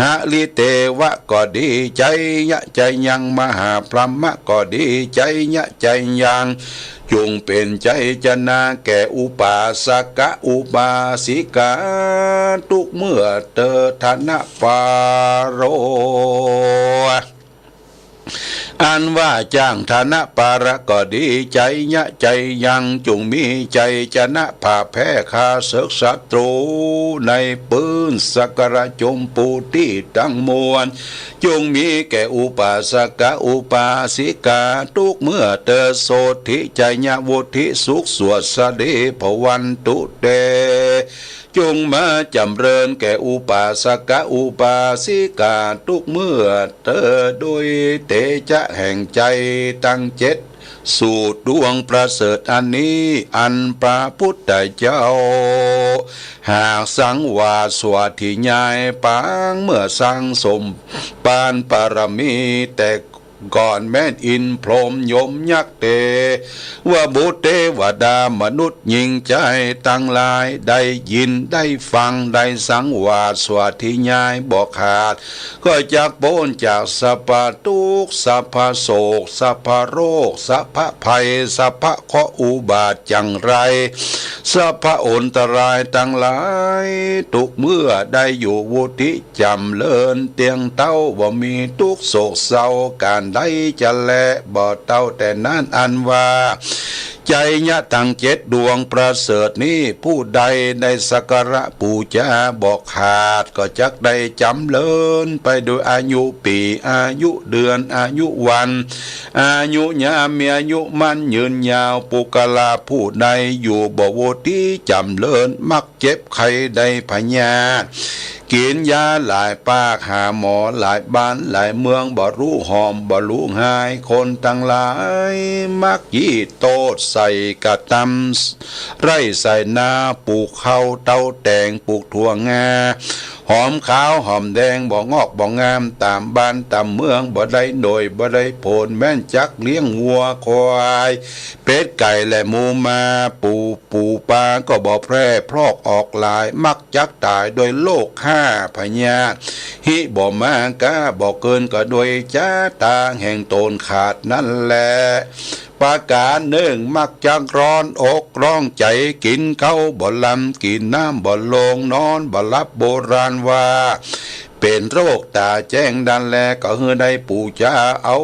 หริเตวะก็ดี ไชยะ ไชยัง มหาพรหมะก็ดี ไชยะ ไชยัง จุ่งเป๋นไชยชนะแก่อุปาสกะอุปาสิกาตุ๊กเมื่อเต๊อะ ธนปาโร อันว่าจ้างธนปาระก็ดี ไชยะ ไชยัง จุ่งมีไชยชนะผ่าแพ้ข้าศึกศัตรูในปื้นสักการะจมปูตี้ตังมวล จุ่งมีแก่อุปาสกะอุปาสิกาตุ๊กเมื่อเต๊อะ โสตถิ ไชยะ วุทิ สุขสวัสดี ภวันตุ เต จุ่งมาจ๋ำเริญแก่อุปาสกะอุปาสิกาตุ๊กเมื่อเต๊อะ โดยเตจะแห่งไชยตังเจ็ดสูตรดวงประเสริฐอันนี้ อันพระพุทธเจ้าหากสังวาสสวัสถิญาณปางเมื่อสั่งสมปานปารมีแต่ ก่อนแม่นอินทร์พรหมยมยักษ์เตวบุตรเตวดามนุษย์ญิงจายตังหลายได้ยินได้ฟังได้สังวาสสวัสถิญาณบ่ขาด ก็จักป๊นจากสัพพะตุ๊กข์สัพพะโศกสัพพะโรคสัพพะภัยสัพพะเคราะห์อุบาทจังไร สัพพะอันตรายตังหลายตุ๊กเมื่อได้อยู่วุทิ จ๋ำเริญเตี้ยงเต้า บ่มีตุ๊กข์โศกเศร้าก๋านใดจะแล บ่เต้าแต่นั้นอันว่า ไชยะตังเจ็ดดวงประเสริฐนี้ ผู้ใดได้สักการะปู๋จาบ่ขาด ก็จักได้จ๋ำเริญไปโดยอายุปี๋ อายุเดือน อายุวัน อายุยาม มีอายุมั่นยืนยาว ปุคคละผู้ใดอยู่บ่วุทิจ๋ำเริญ มักเจ็บไข้ได้พยาธิ กิ๋นยาหลายปาก หาหมอหลายบ้านหลายเมือง บ่ฮู้หอมบ่ฮู้หาย คนตังหลายมักยี่โต้ษใส่กระตำไฮ่ไฮ่นา ปลูกข้าวเต้าแตง ปลูกถั่วงา หอมขาวหอมแดง บ่งอกบ่งาม ต๋ามบ้านต๋ามเมือง บ่ได้หน่วยบ่ได้ผล แม้นจักเลี้ยงวัวควาย เป็ดไก่และหมูหมา ปู๋ปู๋ปลาก็บ่แพร่พรอกออกหลาย มักจักต๋ายโดยโรคฆ่าพยาธิ บ่มาก้าบ่เกินก็โดยจ๊าตาแห่งต๋นขาดนั้นแล ประก๋านนึ่ง มักจักร้อนอกร้อนใจ๋ กิ๋นข้าวบ่ลำ กิ๋นน้ำบ่ลง นอนบ่หลับ โบราณว่า เป๋นโรคต๋าแจ้งดันแล ก็หื้อได้ปู๋จาเอา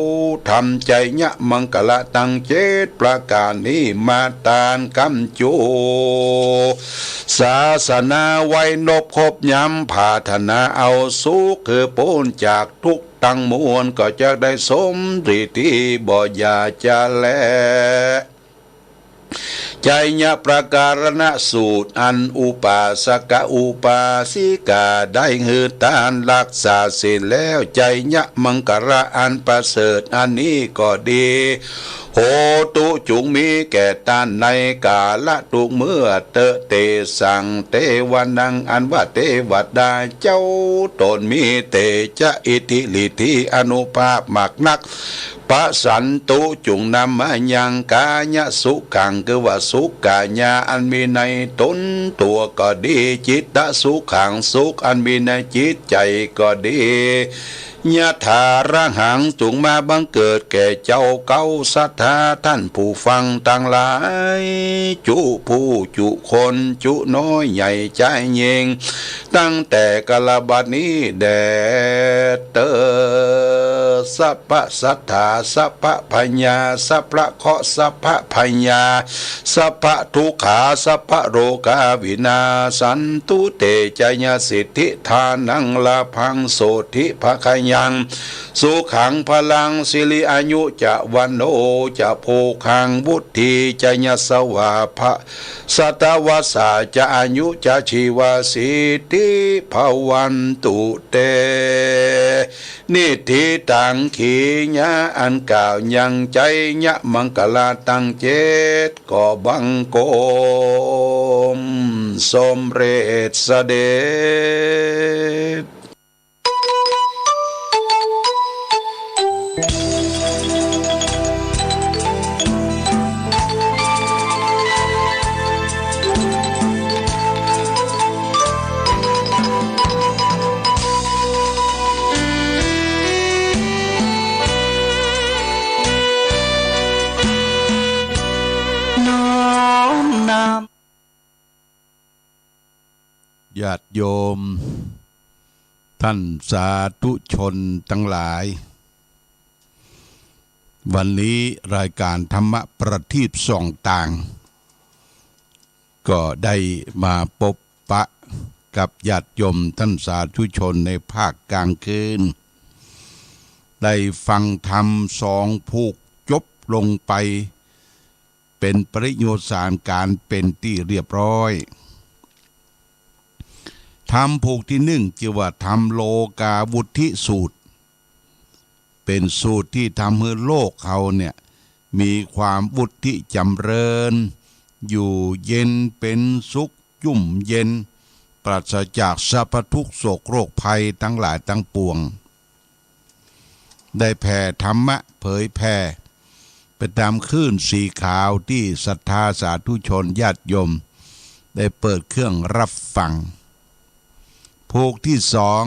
ธรรมไชยะมังคละตังเจ็ดประก๋านนี้มาต้านกำจู ศาสนาไว้นบครบย้ำ ผาถนาเอาสุข คือป๊นจากตุ๊กข์ตังมวล ก็จักได้สมฤทธิบ่อย่าจะแล ไชยะประการณสูตร อันอุปาสกอุปาสิกาได้หื้อตานรักษาศีลแล้ว ไชยะมังคละอันประเสริฐอันนี้ก็ดี โหตุ จุ่งมีแก่ต้านในกาละทุกเมื่อเต๊อะ เตสัง เตวะนัง อันว่าเตวดาเจ้าตนมี เตจะ อิทธิฤทธิอานุภาพมากนัก ปะสันตุ จุ่งนำมายัง กายะสุขัง คือว่าสุขกายะอันมีในตนตั๋วก็ดี จิตตะสุขัง สุขอันมีในจิตใจ๋ก็ดี ยะถาระหัง จุ่งมาบังเกิดแก่เจ้าเก๊าศรัทธาต้านผู้ฟังตังหลาย จุผู้จุคน จุน้อยใหญ่จายญิง ตั้งแต่กาละบัดนี้แด่เต๊อะ สัพพะสัตถา สัพพะพยา สัพพะเคราะห์ สัพพะภัยยา สัพพะทุกขา สัพพะโรคา วินาสสันตุ เตจะยะสิทธิทานัง ลาภัง โสตถิภะคะยัง สุขัง พลัง สิริอายุจะ วัณโณจะ โภคัง วุฒีจะ ยะสะวา พะ สัตตะวัสสาจะ อายุจะ ชีวา สิทธิภะวันตุ เต นิทธิตัง ขียะอันกล่าวยังไชยะมังคละตังเจ็ดก็บังคมสมเร็จเสด็จ น้อมนำ ญาติโยม ท่านสาธุชนตังหลาย วันนี้รายก๋านธรรมะประทีปส่องตาง ก็ได้มาปบปะกับญาติโยมท่านสาธุชนในภาคกลางคืน ได้ฟังธรรมสองผูกจบลงไป เป๋นปริโยคสารก๋านเป๋นตี้เรียบร้อย ธรรมผูกตี้นึ่งจื้อว่าธรรมโลกาวุฒิสูตร เป๋นสูตรตี้ทำหื้อโลกเฮาเนี่ย มีความวุฒิจ๋ำเริญ อยู่เย็นเป๋นสุข ยุ่มเย็น ปราศจากสรรพทุกข์โศกโรคภัยตังหลายตังปวง ได้แผ่ธรรมะเผยแผ่ไปต๋ามคลื่นสีขาวตี้ศรัทธาสาธุชนญาติโยมได้เปิดเครื่องรับฟัง ผูกตี้สอง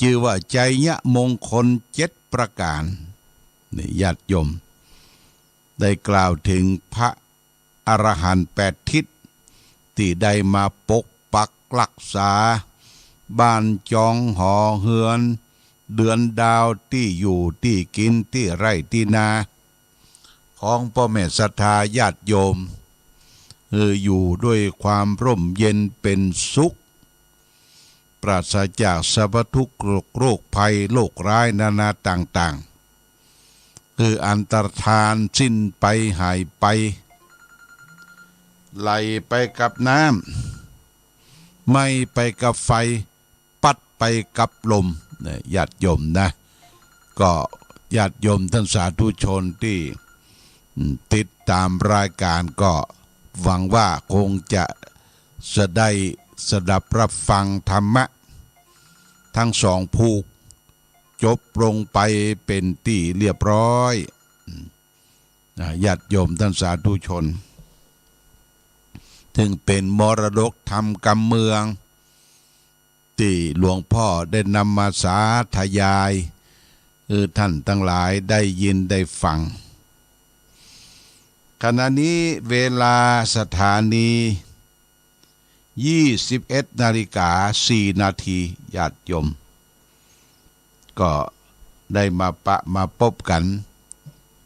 จื้อว่าไชยมงคลเจ็ดประก๋าน นี่ญาติโยม ได้กล่าวเถิงพระอรหันต์แปดทิศ ตี้ได้มาปกปักฮักษา บ้านจองหอเฮือน เดือนดาว ตี้อยู่ตี้กิ๋น ตี้ไร่ตี้นา ของป้อแม่ศรัทธาญาติโยม หื้ออยู่ด้วยความร่มเย็นเป๋นสุข ปราศจากสรรพทุกข์โรคภัยโรคร้ายนานาต่างๆ หื้ออันตรธานสิ้นไปหายไป ไหลไปกับน้ำ ไหม้ไปกับไฟ ปั๊ดไปกับลม เนี่ย ญาติโยมนะ ก็ญาติโยมท่านสาธุชนตี้ อืม ติดต๋ามรายก๋านก็หวังว่าคงจะ จะได้สดับรับฟังธรรมะ ทั้งสองผูก จบลงไปเป๋นตี้เรียบร้อย อืม อ่า ญาติโยมท่านสาธุชน ซึ่งเป๋นมรดกธรรมกำเมือง ตี้หลวงพ่อได้นำมาสาธยาย หื้อท่านตังหลายได้ยินได้ฟัง ขณะนี้เวลาสถานี ยี่สิบเอ็ดนาฬิกาสี่นาที ญาติโยม ก็ได้มาปะมาปบกั๋น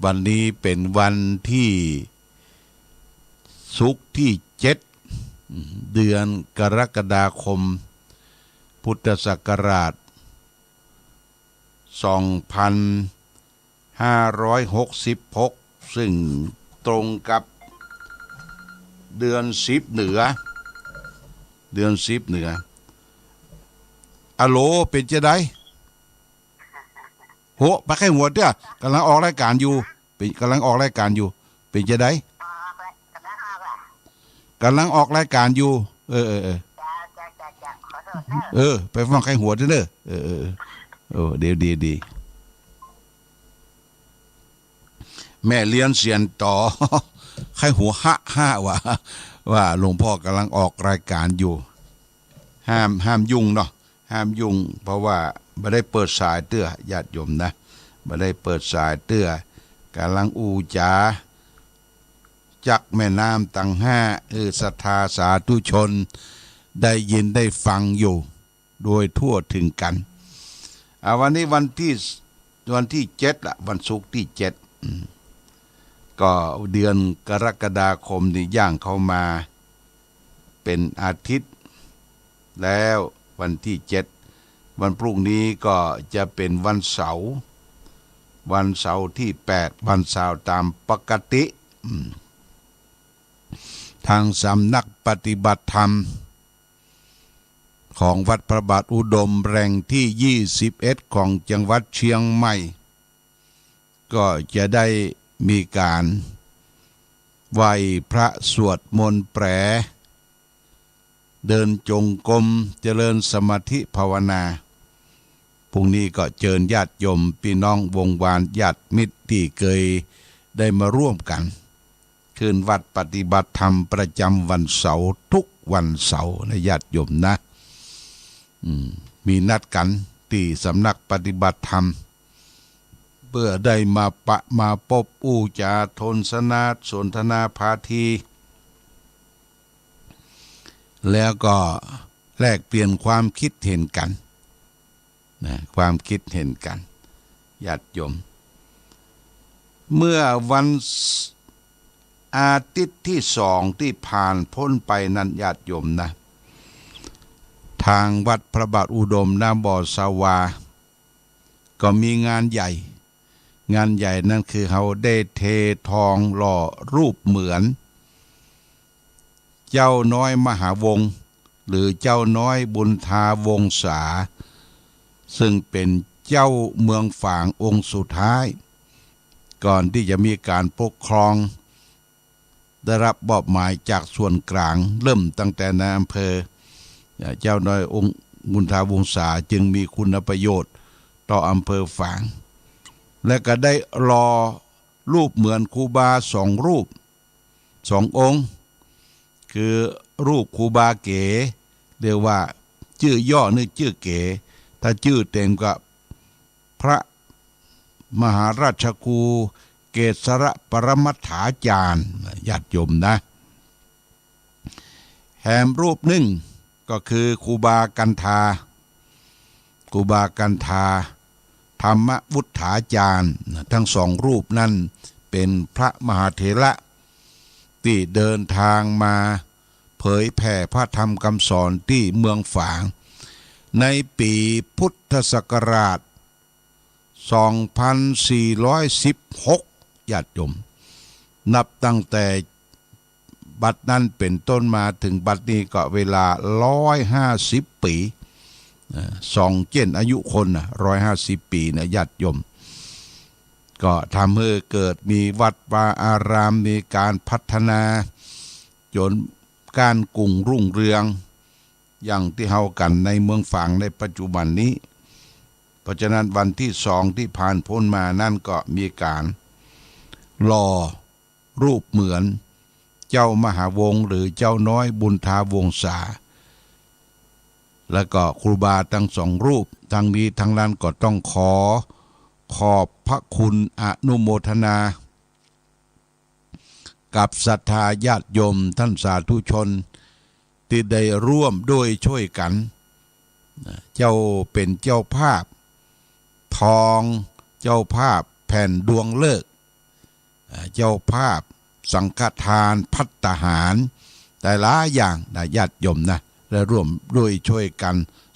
วันนี้เป๋นวันตี้ ศุกร์ตี้เจ็ด เดือนกรกฎาคม พุทธศักราช สองพันห้าร้อยหกสิบหก ซึ่งตรงกับ เดือนสิบเหนือ เดือนสิบเหนือ อะโหล เป๋นจาใด โห ไปใค่หัวเตื้อ ก่ำลังออกรายก๋านอยู่ เป๋น ก่ำลังออกรายก๋านอยู่ เป๋นจาใด ก๋ำลังออกรายก๋านอยู่ เออ เออ เออ เออ ไปฟังใค่หัวเตื้อเน่อ เออ เออ เออ โอ้ ดี ดี ดี แม่เลี้ยงเสียนต่อ ใค่หัวฮะฮะว่า ว่าหลวงพ่อก่ำลังออกรายก๋านอยู่ ห้าม ห้ามยุ่งเนาะ ห้ามยุ่ง เพราะว่าบ่ได้เปิดสายเตื้อ ญาติโยมนะ บ่ได้เปิดสายเตื้อ ก่ำลังอู้จ๋า จักแม่น้ำตังห้า เออ ศรัทธาสาธุชน ได้ยินได้ฟังอยู่ โดยทั่วถึงกั๋น อ่า วันนี้วันตี้ วันตี้เจ็ดละ วันศุกร์ตี้เจ็ด อืม ก็เดือนกรกฎาคมนี่ย่างเข้ามาเป๋นอาทิตย์แล้ว วันตี้เจ็ด วันพรุ่งนี้ก็จะเป๋นวันเสาร์ วันเสาร์ตี้แปด วันเสาร์ต๋ามปกติ อืม ตางสำนักปฏิบัติธรรม ของวัดพระบาทอุดมแห่งตี้ยี่สิบเอ็ดของจังหวัดเชียงใหม่ ก็จะได้มีก๋านไหว้พระสวดมนต์แปล เดินจงกรม เจริญสมาธิภาวนา พรุ่งนี้ก็เจิญญาติโยมปี้น้องวงวานญาติมิตรตี้เกยได้มาร่วมกั๋น ขึ้นวัดปฏิบัติธรรมประจ๋ำวันเสาร์ กู้วันเสาร์นะญาติโยมนะ อืม มีนัดกั๋นตี้สำนักปฏิบัติธรรม เปื้อได้มาปะมาปบอู้จ๋าสนทนา สนทนาพาที แล้วก็แลกเปลี่ยนความคิดเห็นกั๋น นะ ความคิดเห็นกั๋น ญาติโยม เมื่อวันอาทิตย์ตี้สองตี้ผ่านป๊นไปนั้น ญาติโยมนะ ตางวัดพระบาทอุดม ณ บ่อสวา ก็มีงานใหญ่ งานใหญ่นั้นคือเฮาได้เททองหล่อรูปเหมือน เจ้าน้อยมหาวงศ์ หรือเจ้าน้อยบุญทาวงศา ซึ่งเป๋นเจ้าเมืองฝางองค์สุดท้าย ก่อนตี้จะมีก๋านปกครอง ได้รับมอบหมายจากส่วนกลาง เริ่มตั้งแต่นายอำเภอ เจ้าน้อยองค์บุญทาวงศาจึงมีคุณประโยชน์ต่ออำเภอฝาง และก็ได้หล่อรูปเหมือนครูบาสองรูป สององค์ คือรูปครูบาเก๋ เรียกว่าจื้อย่อนึ่งจื้อเก๋ ถ้าจื้อเต๋มก็พระมหาราชครูเกศรปรมัตถาจารย์ ญาติโยมนะ แหมรูปนึ่งก็คือครูบากันธา ครูบากันธา ธรรมวุฒาจารย์ ทั้งสองรูปนั้นเป๋นพระมหาเถระ ตี้เดินทางมาเผยแผ่พระธรรมคำสอนตี้เมืองฝาง ในปี๋พุทธศักราช สองพันสี่ร้อยสิบหก ญาติโยม นับตั้งแต่บัดนั้นเป๋นต้นมาเถิงบัดนี้ก็เวลาร้อยห้าสิบปี๋ นะ สองเจ้นอายุคนนะ ร้อยห้าสิบปี๋นะ ญาติโยม ก็ทำหื้อเกิดมีวัดวาอาราม มีก๋านพัฒนา จ๋นก้านกุ่งรุ่งเรือง อย่างตี้เฮากั๋นในเมืองฝางในปัจจุบันนี้ เพราะฉะนั้นวันตี้สองตี้ผ่านป๊นมานั้นก็มีก๋านหล่อรูปเหมือนเจ้ามหาวงศ์หรือเจ้าน้อยบุญทาวงศา แล้วก็ครูบาทั้งสองรูป ทั้งนี้ทั้งนั้นก็ต้องขอขอบพระคุณอนุโมทนา กับศรัทธาญาติโยมท่านสาธุชนตี้ได้ร่วมด้วยช่วยกั๋น นะ เจ้าเป๋นเจ้าภาพทอง เจ้าภาพแผ่นดวงฤกษ์ อ่า เจ้าภาพสังฆทานภัตตาหาร หลายๆ อย่างนะ ญาติโยมนะ และร่วมด้วยช่วยกั๋น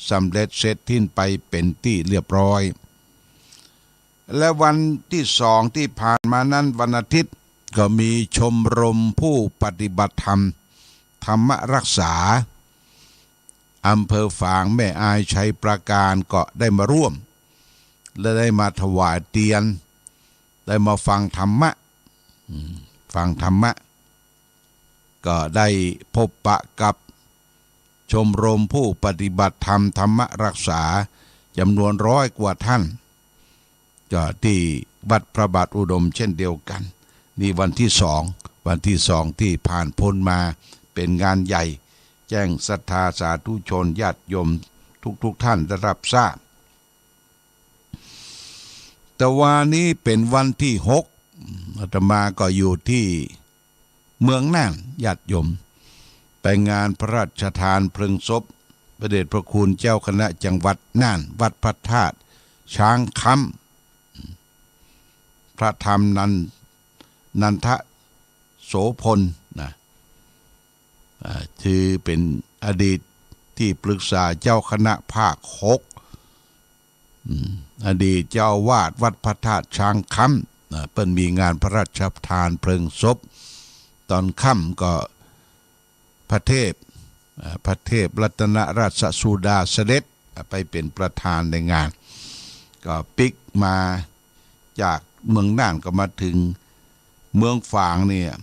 สำเร็จเสร็จสิ้นไปเป๋นตี้เรียบร้อย และวันตี้สองตี้ผ่านมานั้น วันอาทิตย์ ก็มีชมรมผู้ปฏิบัติธรรม ธรรมรักษา อำเภอฝาง แม่อาย ชัยปราการ ก็ได้มาร่วม และได้มาถวายเตียน ได้มาฟังธรรมะ อืม ฟังธรรมะ ก็ได้พบปะกับชมรมผู้ปฏิบัติธรรมธรรมรักษา จำนวนร้อยกว่าท่าน ก็ที่วัดพระบาทอุดมเช่นเดียวกัน นี่วันที่สอง วันที่สองที่ผ่านพ้นมา เป็นงานใหญ่ แจ้งศรัทธาสาธุชนญาติโยมทุกๆ ท่านได้รับทราบ แต่วานี้เป็นวันที่หก อาตมาก็อยู่ที่เมืองน่าน ญาติโยม ไปงานพระราชทานเพลิงศพ พระเดชพระคุณเจ้าคณะจังหวัดน่าน วัดพระธาตุช้างคำ พระธรรมนัน นันทโสภณนะ อ่า คือเป็นอดีตที่ปรึกษาเจ้าคณะภาคหก อืม อดีตเจ้าอาวาสวัดพระธาตุช้างคำ อ่า เปิ้นมีงานพระราชทานเพลิงศพ ตอนค่ำก็พระเทพ อ่า พระเทพรัตนราชสุดาเสด็จ อ่า ไปเป็นประธานในงาน ก็ปิ๊กมาจากเมืองน่านก็มาถึงเมืองฝางเนี่ย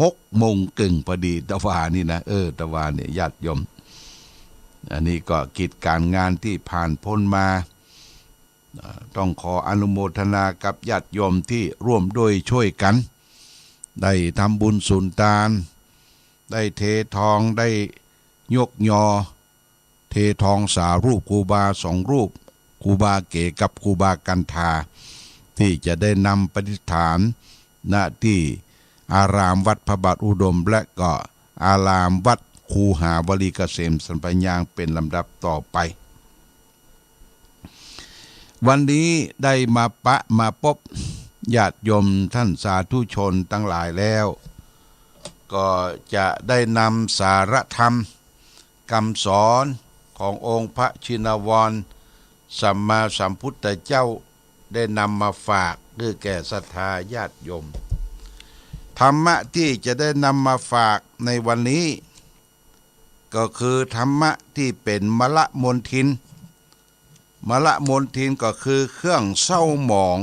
หกโมงเกิ่งพอดี ตะวานี้นะ เออ ตะวานี้ญาติโยม อันนี้ก็กิจการงานที่ผ่านพ้นมา อ่า ต้องขออนุโมทนากับญาติโยมที่ร่วมด้วยช่วยกัน ได้ทำบุญสุนตาน ได้เททอง ได้ยกยอ เททองสารูปครูบาสองรูป ครูบาเก๋กับครูบากันธา ที่จะได้นำประดิษฐาน ณ ที่อารามวัดพระบาทอุดม และก็อารามวัดคูหาวลีเกษมสันปะยางเป็นลำดับต่อไป วันนี้ได้มาปะมาปบญาติโยมท่านสาธุชนทั้งหลายแล้ว ก็จะได้นำสาระธรรม กำสอนขององค์พระชินวรสัมมาสัมพุทธเจ้า ได้นำมาฝากหื้อแก่ศรัทธาญาติโยม ธรรมะที่จะได้นำมาฝากในวันนี้ ก็คือธรรมะที่เป๋นมลมลทิน มลมลทินก็คือเครื่องเศร้าหมอง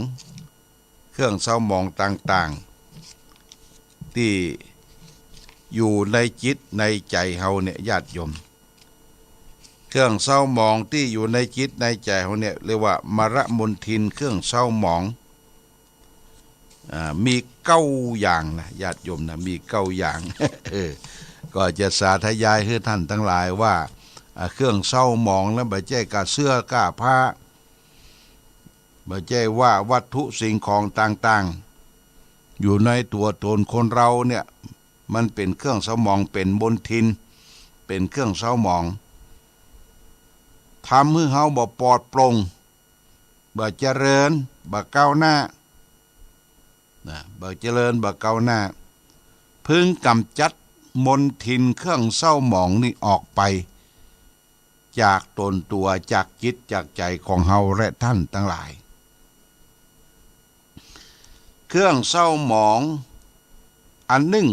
เครื่องเศร้าหมองต่างๆ ตี้อยู่ในจิตในใจ๋เฮาเนี่ย ญาติโยม เครื่องเศร้าหมองตี้อยู่ในจิตในใจ๋เฮาเนี่ย เรียกว่ามลมลทิน เครื่องเศร้าหมอง อ่า มีเก้าอย่างนะ ญาติโยมนะ มีเก้าอย่าง เออ ก็จะสาธยายหื้อท่านทั้งหลายว่า อ่า เครื่องเศร้าหมองนั้นบ่ใจ้ก้าเสื้อก้าผ้า บ่ใจ้ว่าวัตถุสิ่งของต่างๆ อยู่ในตั๋วตนคนเฮาเนี่ย มันเป๋นเครื่องเศร้าหมอง เป๋นมลทิน เป๋นเครื่องเศร้าหมอง ทำหื้อเฮาบ่ปลอดโปร่ง บ่เจริญ บ่ก้าวหน้า นะ บ่เจริญ บ่ก้าวหน้า พึงก๋ำจัดมลทินเครื่องเศร้าหมองนี้ออกไป จากตนตั๋ว จากจิตจากใจ๋ของเฮาและท่านทั้งหลาย เครื่องเศร้าหมองอันนึ่ง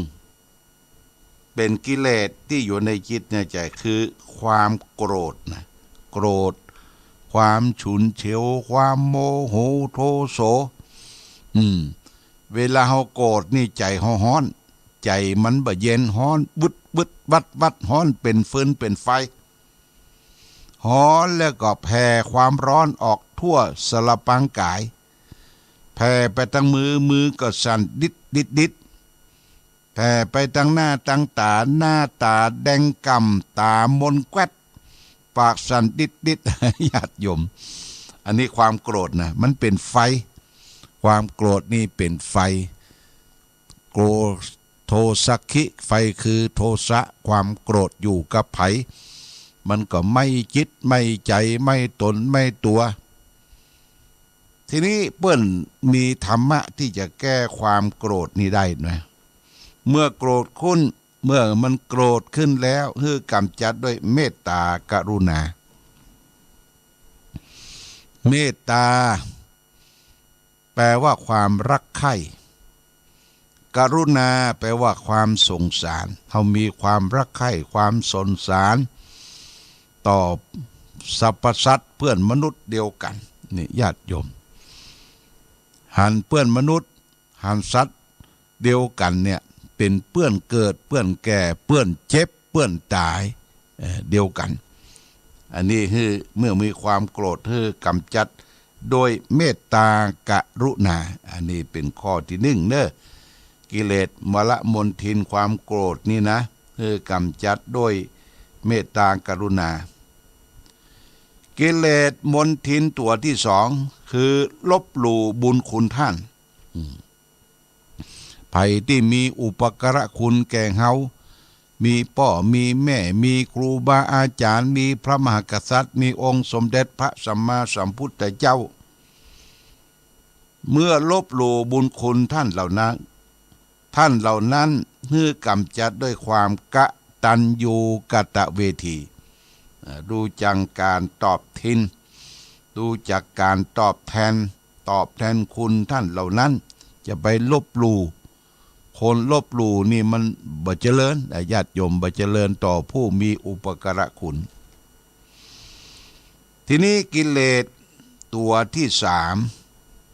เป๋นกิเลสตี้อยู่ในจิตในใจ๋ คือความโกรธนะ โกรธ ความฉุนเฉียว ความโมโหโทโส อืม เวลาเฮาโกรธนี่ใจ๋เฮาฮ้อน ใจ๋มันบ่เย็น ฮ้อนวึดวึดวัดวัด ฮ้อนเป๋นฟืนเป๋นไฟ ฮ้อนแล้วก็แผ่ความร้อนออกทั่วสารพางก๋าย แผ่ไปตางมือ มือก็สั่นดิดดิดดิด แผ่ไปตางหน้าตางต๋า หน้าต๋าแดงก่ำ ต๋ามนแก๊ด ปากสั่นดิดดิด ญาติโยม อันนี้ความโกรธนะ มันเป๋นไฟ ความโกรธนี่เป๋นไฟ โกรธ โทสัคคิ ไฟคือโทสะ ความโกรธอยู่กับใผ มันก็ไหม้จิต ไหม้ใจ๋ ไหม้ตน ไหม้ตั๋ว ทีนี้เปิ้นมีธรรมะตี้จะแก้ความโกรธนี้ได้นะ เมื่อโกรธขึ้น เมื่อมันโกรธขึ้นแล้ว หื้อก๋ำจัดด้วยเมตตากรุณา เมตตา แปลว่าความรักใคร่ กรุณาแปลว่าความสงสาร เฮามีความรักใคร่ ความสงสาร ต่อสรรพสัตว์เปื้อนมนุษย์เดียวกั๋น นี่ญาติโยม หันเปื้อนมนุษย์ หันสัตว์เดียวกั๋นเนี่ย เป๋นเปื้อนเกิด เปื้อนแก่ เปื้อนเจ็บ เปื้อนต๋าย เอ่อ เดียวกั๋น อันนี้หื้อ เมื่อมีความโกรธหื้อก๋ำจัดโดยเมตตากรุณา อันนี้เป๋นข้อตี้นึ่งเน่อ กิเลสมลมลทินความโกรธนี่นะ หื้อก๋ำจัดโดยเมตตากรุณา กิเลสมลทินตั๋วตี้สอง คือลบหลู่บุญคุณท่าน อืม ใผตี้มีอุปการะคุณแก่เฮา มีป้อ มีแม่ มีครูบาอาจ๋ารย์ มีพระมหากษัตริย์ มีองค์สมเด็จพระสัมมาสัมพุทธเจ้า เมื่อลบหลู่บุญคุณท่านเหล่านั้น ท่านเหล่านั้นหื้อก๋ำจัดด้วยความกตัญญูกตเวที เอ่อ รู้จักก๋านตอบแทน รู้จักก๋านตอบแทน ตอบแทนคุณท่านเหล่านั้น จะไปลบหลู่ คนลบหลู่นี่มันบ่เจริญ อ่ะ ญาติโยม บ่เจริญต่อผู้มีอุปการะคุณ ทีนี้กิเลสตั๋วตี้สาม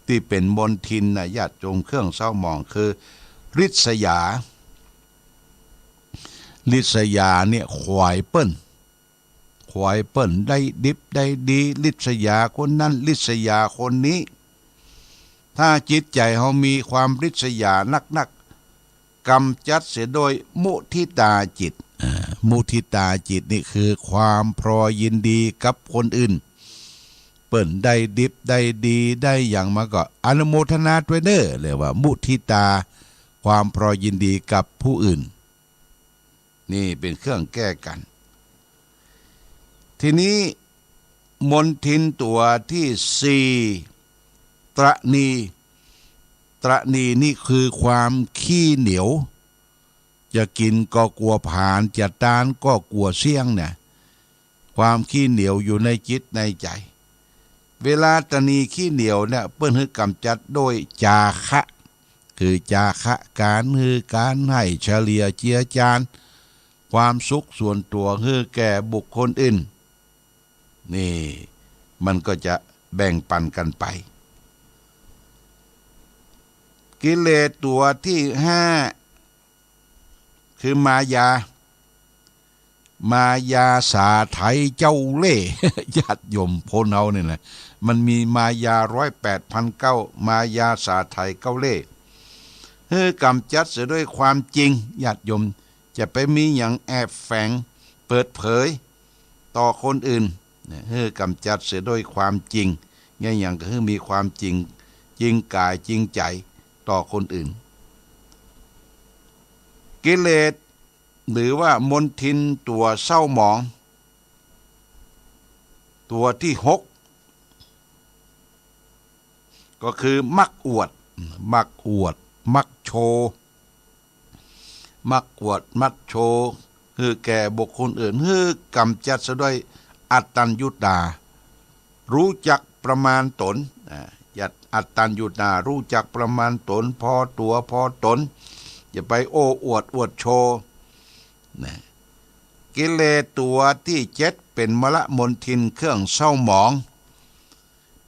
ตี้เป๋นมลทินนะ ญาติโยม เครื่องเศร้าหมอง คือริษยา ริษยาเนี่ยขวายเปิ้น ขวายเปิ้นได้ดิบได้ดี ริษยาคนนั้น ริษยาคนนี้ ถ้าจิตใจ๋เฮามีความริษยานักๆ ก๋ำจัดเสียโดยมุทิตาจิต อ่า มุทิตาจิตนี่คือความพลอยยินดีกับคนอื่น เปิ้นได้ดิบได้ดีได้หยังมาก็อนุโมทนาตวยเน่อ เรียกว่ามุทิตา ความพลอยยินดีกับผู้อื่น นี่เป๋นเครื่องแก้กั๋น ทีนี้มลทินตั๋วตี้สี่ ตระหนี่ ตระหนี่นี่คือความขี้เหนียว จะกิ๋นก็กั๋วผลาญ จะตานก็กั๋วเสี้ยงเนี่ย ความขี้เหนียวอยู่ในจิตในใจ๋ เวลาตระหนี่ขี้เหนียวเนี่ย เปิ้นหื้อก๋ำจัดโดยจาคะ คือจาคะก๋านหื้อก๋านให้ เฉลี่ยเจือจาน ความสุขส่วนตั๋วหื้อแก่บุคคลอื่น นี่มันก็จะแบ่งปั๋นกั๋นไป กิเลสตั๋วตี้ห้า คือมายา มายาสาไถเจ้าเล่ห์ ญาติโยม คนเฮานี่นะ มันมีมายาร้อยแปดพันเก้า มายาสาไถเจ้าเล่ห์ หื้อก๋ำจัดเสียด้วยความจริง ญาติโยม จะไปมีหยังแอบแฝงเปิดเผยต่อคนอื่น เนี่ย หื้อก๋ำจัดเสียด้วยความจริง เยียะหยังก็หื้อมีความจริง จริงก๋ายจริงใจ๋ต่อคนอื่น กิเลส หรือว่ามลทินตั๋วเศร้าหมอง ตั๋วตี้หก ก็คือมักอวด มักอวด มักโชว์ มักอวด มักโชว์ หื้อแก่บุคคลอื่น หื้อก๋ำจัดเสียด้วยอัตตัญญูตา ฮู้จักประมาณต๋น อ่า อย่าอัตตัญญูตา ฮู้จักประมาณต๋น พอตั๋วพอต๋น อย่าไปโอ้อวดอวดโชว์ นะ กิเลสตั๋วตี้เจ็ดเป๋นมลมลทินเครื่องเศร้าหมอง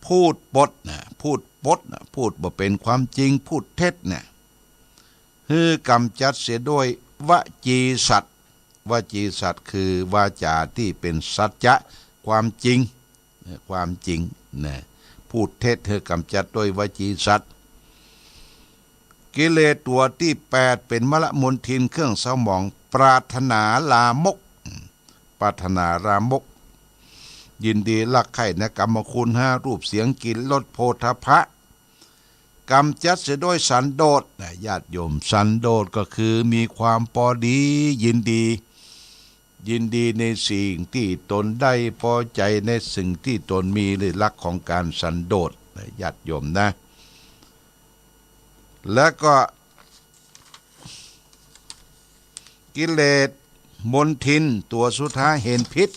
พูดปดนะ พูดปดนะ พูดบ่เป๋นความจริง พูดเท็จนะ หื้อก๋ำจัดเสียด้วยวจีสัตว์ วจีสัตว์คือวาจาตี้เป๋นสัจจะ ความจริง ความจริงนะ พูดเท็จหื้อก๋ำจัดด้วยวจีสัตว์ กิเลสตั๋วตี้แปดเป๋นมลมลทินเครื่องเศร้าหมอง ปรารถนาลามก ปรารถนาลามก ยินดีรักใคร่ในกามคุณห้า รูปเสียงกลิ่นรสโผฏฐัพพะ ก๋ำจัดเสียด้วยสันโดษนะ ญาติโยม สันโดษก็คือมีความปอดี ยินดี ยินดีในสิ่งตี้ตนได้ ปอใจ๋ในสิ่งตี้ตนมี เลยลักษณ์ของก๋านสันโดษนะ ญาติโยมนะ แล้วก็ กิเลสมลทินตั๋วสุดท้ายเห็นผิด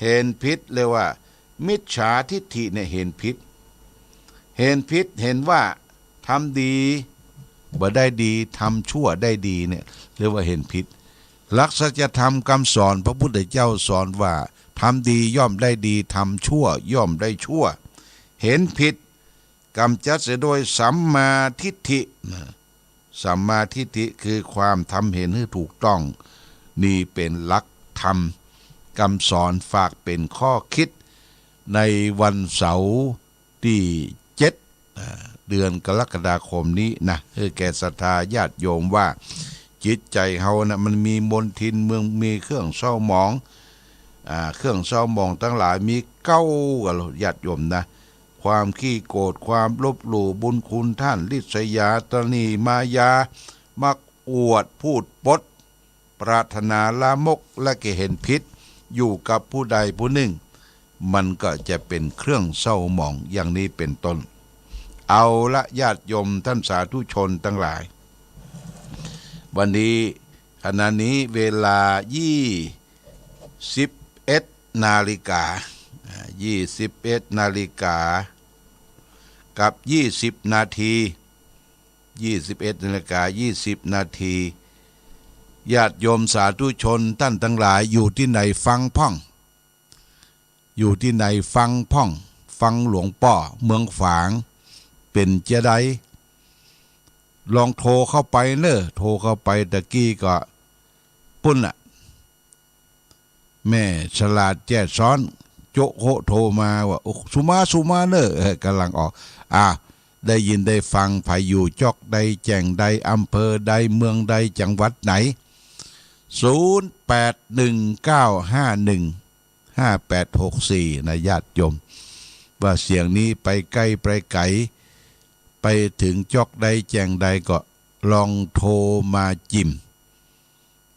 เห็นผิดเรียกว่ามิจฉาทิฏฐิเนี่ยเห็นผิด เห็นผิด เห็นว่าทำดี บ่ได้ดี ทำชั่วได้ดีเนี่ย เรียกว่าเห็นผิด หลักสัจธรรมกำสอนพระพุทธเจ้าสอนว่า ทำดีย่อมได้ดี ทำชั่วย่อมได้ชั่ว เห็นผิด กำจัดเสียโดยสัมมาทิฏฐิ นะ สัมมาทิฏฐิคือความทำเห็นหื้อถูกต้อง นี่เป๋นหลักธรรมกำสอนฝากเป๋นข้อคิด ในวันเสาร์ตี้เจ็ด อ่า เดือนกรกฎาคมนี้นะ หื้อแก่ศรัทธาญาติโยมว่า จิตใจ๋เฮานะ มันมีมลทิน มันมีเครื่องเศร้าหมอง อ่า เครื่องเศร้าหมองตังหลายมีเก้า กั๋นญาติโยมนะ ความขี้โกรธ ความลบหลู่บุญคุณต้าน ริษยา ตระหนี่ มายา มักอวด พูดปด ปรารถนาลามก และก็เห็นผิด อยู่กับผู้ใดผู้นึ่ง มันก็จะเป๋นเครื่องเศร้าหมองอย่างนี้เป๋นต้น เอาละญาติโยมต้านสาธุชนตังหลาย วันนี้ ขณะนี้เวลายี่สิบเอ็ดนาฬิกา อ่า ยี่สิบเอ็ดนาฬิกา กับยี่สิบนาที ยี่สิบเอ็ดนาฬิกายี่สิบนาที ญาติโยมสาธุชนต้านตังหลายอยู่ตี้ไหนฟังพ่อง อยู่ตี้ไหนฟังพ่อง ฟังหลวงป้อเมืองฝาง เป๋นจาใด ลองโทรเข้าไปเน่อ โทรเข้าไปตะกี้ก็ปุ้นน่ะ แม่ฉลาดแจ้ซ้อน โจ๊ะโฮะโทรมาว่า โอ้ สุมา สุมาเน่อ เออ ก่ำลังออก อ่ะ ได้ยินได้ฟัง ใผอยู่จ๊อกใด แจ้งใด อำเภอใด เมืองใด จังหวัดไหน ศูนย์แปดหนึ่งเก้าห้าหนึ่งห้าแปดหกสี่ นะญาติโยม ว่าเสียงนี้ไปใก้ไปไก๋ ไปเถิงจ๊อกใดแจ้งใดก็ลองโทรมาจิ่ม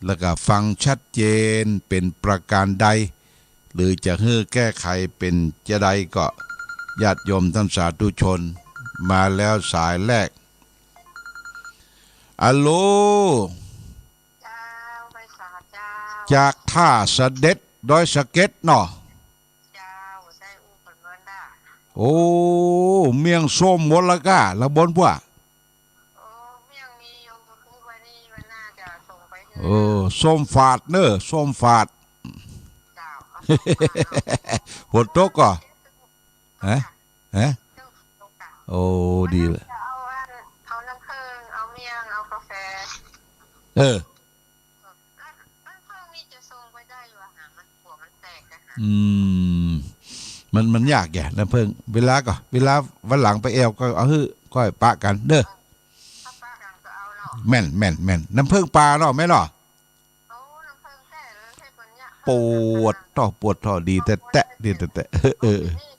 แล้วก็ฟังชัดเจนเป๋นประก๋านใด หรือจะหื้อแก้ไขเป๋นจาใดก็ ญาติโยมต้านสาธุชน มาแล้วสายแรก อะโหล เจ้า ไปสาเจ้า จากต้าเสด็จ ดอยสะเก็ดเนาะ เจ้า ได้อู้กั๋นเมินน่ะ โอ้ เมี่ยงส้มหมดละก้า ละบนพวก โอ้ เมี่ยงมีอยู่ คือวันนี้วันหน้าจะส่งไปเถอะ เออ ส้มฝาดเน่อ ส้มฝาด เจ้า เอาส้มฝาดเนาะ ฝนตกก่อ ฮะ ฮะ โอ้ ดีเลย เอาอัน เอาน้ำผึ้ง เอาเมี่ยง เอากาแฟ เออ น้ำผึ้งนี่จะส่งไปได้อยู่อะหา มัน หัวมันแตกอะหา อืม มัน มันยากแยะ น้ำผึ้ง เวลาก่อ เวลาวันหลังไปแอ่วก็เอาหื้อ ก้อยปะกั๋นเน่อ ถ้าปะกั๋นก็เอาเนาะ แม่น แม่น แม่น น้ำผึ้งป่าเนาะ แม่นเนาะ โอ้ น้ำผึ้งแท้เลย ใช่คนเนี้ย ปวดท้อ ปวดท้อ ดีแต๊ๆ ดีแต๊ๆ เออ เออ นี่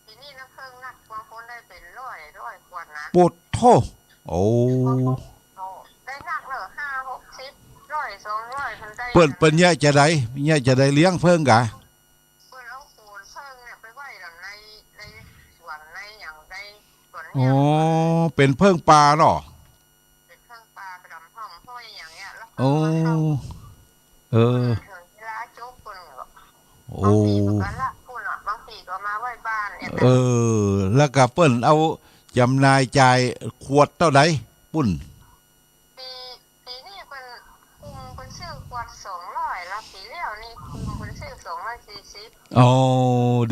ทีนี้น้ำผึ้งหนัก บางคนได้เป๋นร้อย ร้อยกว่านะ ปวดท้อ โอ้ โอ้ ได้หนักเลย ห้าหกสิบ ร้อย สองร้อย มันได้ เปิ้น เปิ้นเยียะจาใด เยียะจาใด เลี้ยงเผิ้งกา เปิ้นเอาโคนเผิ้งเนี่ยไปไว้ใน ในสวน ในหยัง ในสวน อ๋อ เนี่ย เป๋นเผิ้งป่าเนาะ เป๋นเผิ้งป่า ไปดำหอมห้อยอย่างเงี้ย แล้วก็ โอ้ มาทำ เออ เออ เวลาโจ๊กคนก็ โอ้ บางทีก็ละพุ่นอ่ะ บางทีก็มาไว้บ้านเนี่ย เออ แล้วก็เปิ้นเอาจ๋ำหน่ายจ่ายขวดเต้าใดปุ้น ปี ปีนี้เปิ้น กลุ่มเปิ้นซื้อขวดสองร้อย แล้วปีแล้วนี่กลุ่มเปิ้นซื้อสองร้อยสี่สิบ อ๋อ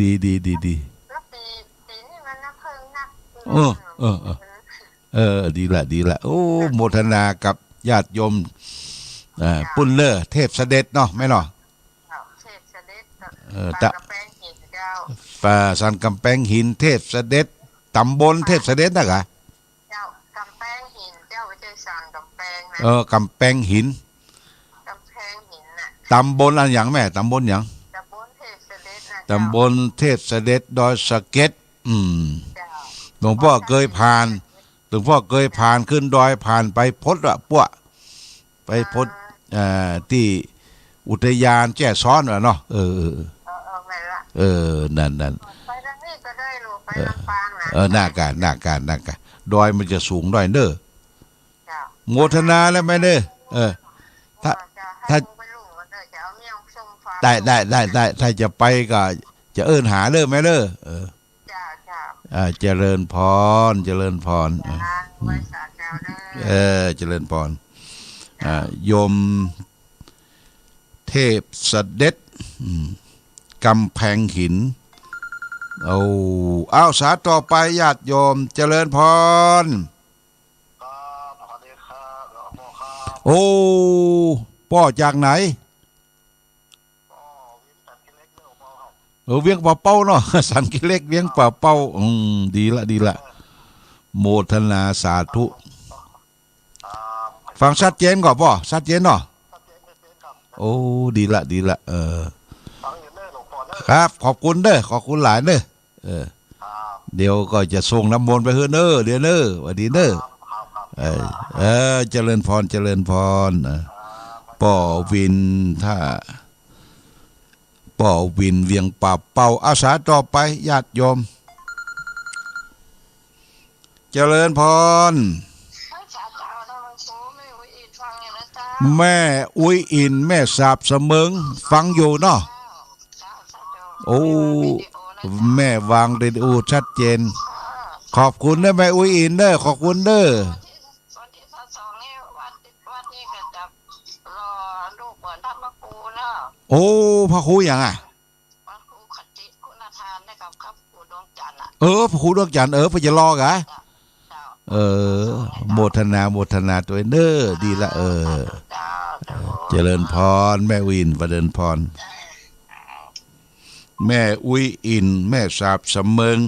ดี ดี ดี ดี แล้วปี ปีนี้มันน้ำเพิ่งนัก เออ เออ เออ เออ ดีละ ดีละ โอ้ โมทนากับญาติโยม อ่า เจ้า ปุ้นเน่อ เทพเสด็จเนาะ แม่เนาะ เจ้า เทพเสด็จ เออ ตะ สันก๋ำแปงหินเจ้า อ่า สันก๋ำแปงหิน เทพเสด็จ ต๋ำบลเทพเสด็จนะกะ เจ้า ก๋ำแปงหินเจ้า บ่ใจ้สันก๋ำแปงนะ เออ ก๋ำแปงหิน ก๋ำแปงหินน่ะ ต๋ำบลอะหยังแม่ ต๋ำบลหยัง ต๋ำบลเทพเสด็จนะเจ้า ต๋ำบลเทพเสด็จ ดอยสะเก็ด อืม เจ้า หลวงป้อเกยผ่าน หลวงป้อเกยผ่าน ขึ้นดอยผ่านไปพดอะ ปั้ว ไปพด อ่า เอ่อ ตี้อุทยานแจ้ซ้อนอะเนาะ เออ เออ เออ เออ แม่นละ เออ นั่น นั่น ไปตรงนี้ก็ได้ลูก ไป เออ ลำปางนะ เออ น่ากะ น่ากะ น่ากะ ดอยมันจะสูงหน้อยเน่อ เจ้า โมทนาแล้วแม่เน่อ เออ ถ้า เจ้า ถ้า ให้ลูกไปลูกมันเน่อ จะเอาเมี่ยงส้มฝาก ได้ ได้ ได้ ได้ ถ้าจะไปก็จะเอิ้นหาเน่อแม่เน่อ เออ เจ้า เจ้า อ่า เจริญพร เจริญพร เจ้า อ่า ไหว้สาเจ้า เออ เจริญพร อ่า โยมเทพเสด็จ อืม กำแพงหิน โอ้ เอา สาต่อไป ญาติโยม เจริญพร ครับ สวัสดีครับ หลวงพ่อครับ โอ้ ป้อจากไหน ป้อวินสันกิเหล็ก เวียงป่าเป้าครับ เออ เวียงป่าเป้าเนาะ สันกิเหล็ก เวียงป่าเป้า อืม ดีละ ดีละ โมทนาสาธุ ครับ ฟังชัดเจนก่อป้อ ชัดเจนเนาะ ชัดเจน ชัดเจนครับ โอ้ ดีละ ดีละ เออ ฟังอยู่เน้อหลวงพ่อเน้อ ครับ ขอบคุณเน้อ ขอบคุณหลายเน้อ เออ ครับ เดี๋ยวก็จะส่งน้ำมนต์ไปหื้อเน้อ เดี๋ยวเน้อ หวัดดีเน้อ ครับ ครับ ครับ เออ เออ เจริญพร เจริญพร เออ ครับ ป้อวินท่า ป้อวินเวียงป่าเป้า เอา สาต่อไป ญาติโยม เจริญพร แม่อุ๊ยอิน แม่สาบเสมิง ฟังอยู่เนาะ โอ้ แม่วางเรดิโอชัดเจน ขอบคุณเน้อ แม่อุ๊ยอินเน้อ ขอบคุณเน้อ วันที่สองนี่ วัด วัดนี่ก็จะรอลูกเหมือนท่านพระครูเนาะ โอ้ พระครูหยังอะ พระครูขันติคุณธารนะครับ ครับ ครูดวงจันทร์อะ เออ พระครูดวงจันทร์ เออ เปิ้นจะรอกะ เจ้า เออ โมทนา โมทนาตวยเน้อ ดีละ เออ เจ้า เจ้า เจริญพร แม่อุ๊ยอิน เจริญพร แม่อุ๊ยอิน แม่สาบเสมิง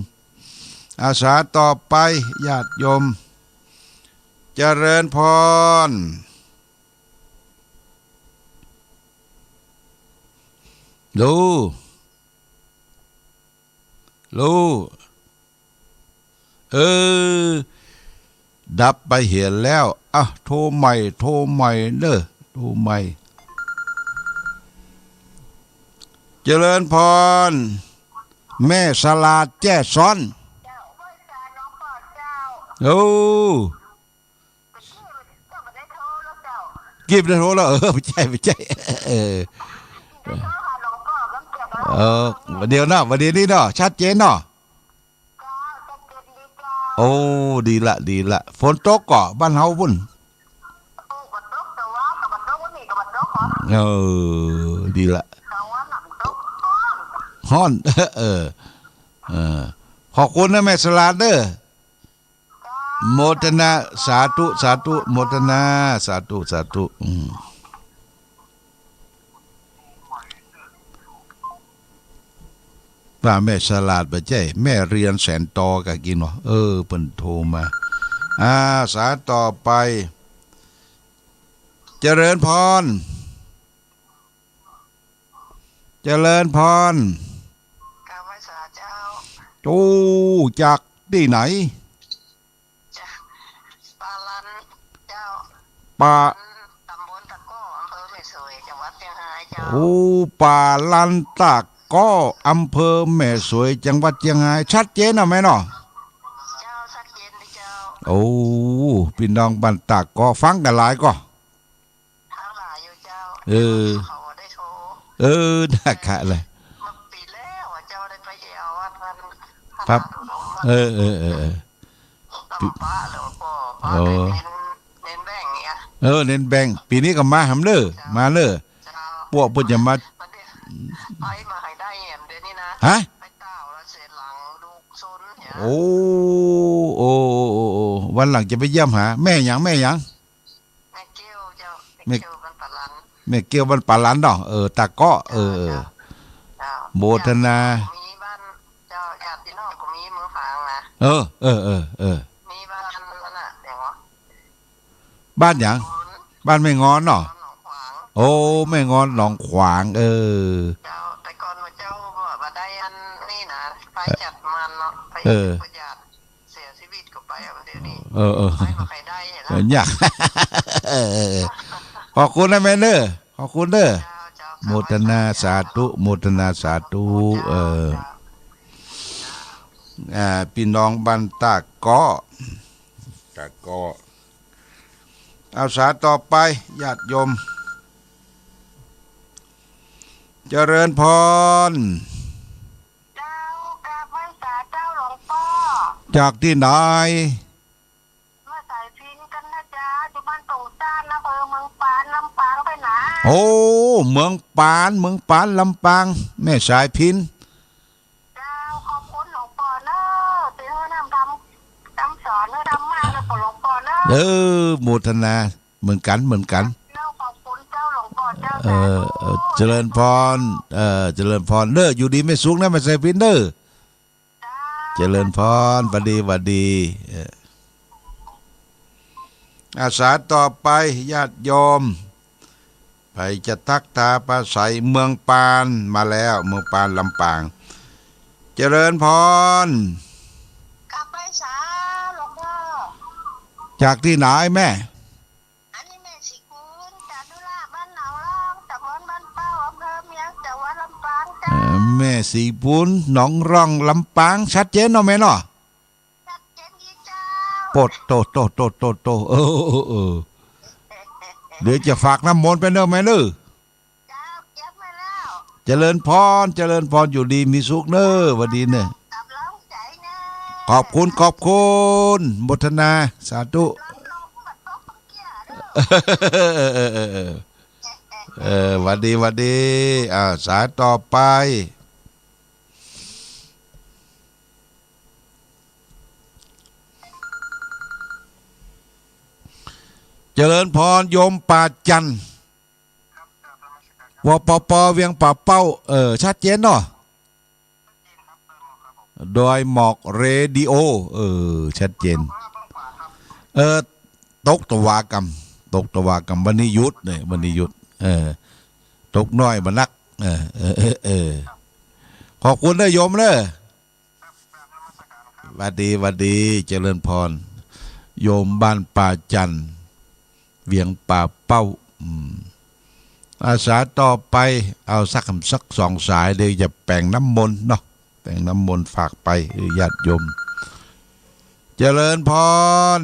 เอา สาต่อไป ญาติโยม เจริญพร ลู ลู เออ ดับไปเหียแล้ว อ่ะ โทรใหม่ โทรใหม่เน้อ โทรใหม่ เจริญพร แม่สลาดแจ้ซ้อน โอ้ กี้บ่ได้โทรแล้ว เออ บ่ใจ้ บ่ใจ้ เออ เออ เดี๋ยวนะ วันนี้นี่เนาะ ชัดเจนเนาะ โอ้ ดีละ ดีละ ฝนตกก่อ บ้านเฮาปุ้น เออ ดีละ ฮ้อน เออ เออ ขอบคุณนะแม่สลาดเน้อ โมทนา สาธุ สาธุ โมทนา สาธุ สาธุ อืม ว่าแม่สลาดบ่ใจ้ แม่เรียนแสนตอกะกินบ่ เออ เปิ้นโทรมา อ่า สาต่อไป เจริญพร เจริญพร กราบไหว้สาเจ้า โอ้ จากตี้ไหน จากป่าลันเจ้า ป่า ตำบลตะก้อ อำเภอแม่สวย จังหวัดเจียงฮายเจ้า โอ้ ป่าลันตะก้อ อำเภอแม่สวย จังหวัดเจียงฮาย ชัดเจนเนาะแม่เนาะ เจ้า ชัดเจนเลยเจ้า โอ้ ปี้น้องบ้านตะก้อ ฟังกั๋นหลายก่อ ทั้งหลายอยู่เจ้า เออ เขาได้โทร เออ น่าขะเลย เมื่อปี๋แล้วอะเจ้า ได้ไปแอ่ววัดพัน ครับ เออ เออ เออ เออ ก็มาปะแล้วก็ปะ เออ เน้น เน้นแบ่งเนี่ย เออ เน้นแบ่ง ปี๋นี้ก็มาหำเน้อ เจ้า มาเน้อ เจ้า พวกเปิ้นจะมา ไปมาให้ได้แหมเดี๋ยวนี้นะ ฮะ ไปต่าวแล้วเสียหลังลูกซนเนี่ย โอ้ โอ้ โอ้ โอ้ โอ้ วันหลังจะไปเยี่ยมหา แม่หยัง แม่หยัง แม่เกี้ยวเจ้า แม่ แม่เกี้ยวบ้านป่าลัน แม่เกี้ยวบ้านป่าลันเนาะ เออ ตะเก้อ เออ เจ้า เจ้า โมทนา มีบ้านเจ้า ญาติพี่น้องก็มีเมืองฝางนะ เออ เออ เออ เออ มีบ้านนั่นน่ะ อย่างวะ บ้านหยัง บ้านแม่งอนเนาะ หนองขวาง โอ้ แม่งอนหนองขวาง เออ เจ้า แต่ก่อนว่าเจ้าว่าบ่ได้อันนี้นะ ไปจัดมันเนาะ ไป เออ ประหยัด เสียชีวิตก็ไปอ่ะ เดี๋ยวนี้ เออ เออ ไปบ่ค่อยได้นะ เออ ยาก เออ เออ เออ ขอบคุณนะแม่เน้อ ขอบคุณเน้อ เจ้า เจ้า โมทนาสาธุ โมทนาสาธุ เจ้า เออ เจ้า อ่า ปี้น้องบ้านตะเกาะ ตะเกาะ เอาสาต่อไป ญาติโยม เจริญพร เจ้า กราบไหว้สาเจ้าหลวงป้อ จากตี้ไหน มาสายพินเจ้ อำเภอเมืองปาน ลำปางไปนะ โอ้ เมืองปาน เมืองปาน ลำปาง แม่สายพิณ เจ้า ขอบคุณหลวงป้อเน่อ ตี้หื้อนำธรรม คำสอนหื้อธรรมะเน่อหลวงป้อเน่อ เออ โมทนา เหมือนกั๋น เหมือนกั๋น เจ้า ขอบคุณเจ้าหลวงป้อเจ้า เออ สาธุ เออ เจริญพร เออ เจริญพรเน่อ อยู่ดีมีสุขนะ แม่สายพิณเน่อ เจ้า เจริญพร หวัดดี หวัดดี เออ อาสาต่อไป ญาติโยม ใผจะทักทายปราศรัย เมืองปานมาแล้ว เมืองปาน ลำปาง เจริญพร กลับไปสาหลวงป้อ จากตี้ไหนแม่ อันนี้แม่ศรีกุล จากตุลาบ้านหนองร่อง ตำบลบ้านเป้า อำเภอเมือง จังหวัดลำปางเจ้า เออ แม่ศรีกุล หนองร่อง ลำปาง ชัดเจนเนาะแม่เนาะ ชัดเจนดีเจ้า โปดโต โต โต โต โต เออ เออ เออ เดี๋ยวจะฝากน้ำมนต์ไปเน่อแม่เน่อ เจ้า เก็บไว้แล้ว เจริญพร เจริญพร อยู่ดีมีสุขเน่อ หวัดดีเน่อ กำลังใจเน่อ ขอบคุณ ขอบคุณ โมทนา สาธุ ลองลองมาตกเมื่อกี้เน่อ เออ เออ เออ เออ เออ หวัดดี หวัดดี อ่า สายต่อไป เจริญพร โยมป่าจันทน์ วปป เวียงป่าเป้า เออ ชัดเจนเนาะ ดอยหมอกเรดิโอ เออ ชัดเจน เออ ตกตะวากำ ตกตะวากำ วันนี้หยุดเนี่ย วันนี้หยุด เออ ตกน้อยบ่นัก เออ เออ เออ เออ ขอบคุณเน่อโยมเน่อ หวัดดี หวัดดี เจริญพร โยมบ้านป่าจันทน์ เวียงป่าเป้า อืม อาสาต่อไป เอาสัก สักสองสาย เดี๋ยวจะแป๋งน้ำมนต์เนาะ แป๋งน้ำมนต์ฝากไป เออ ญาติโยม เจริญพร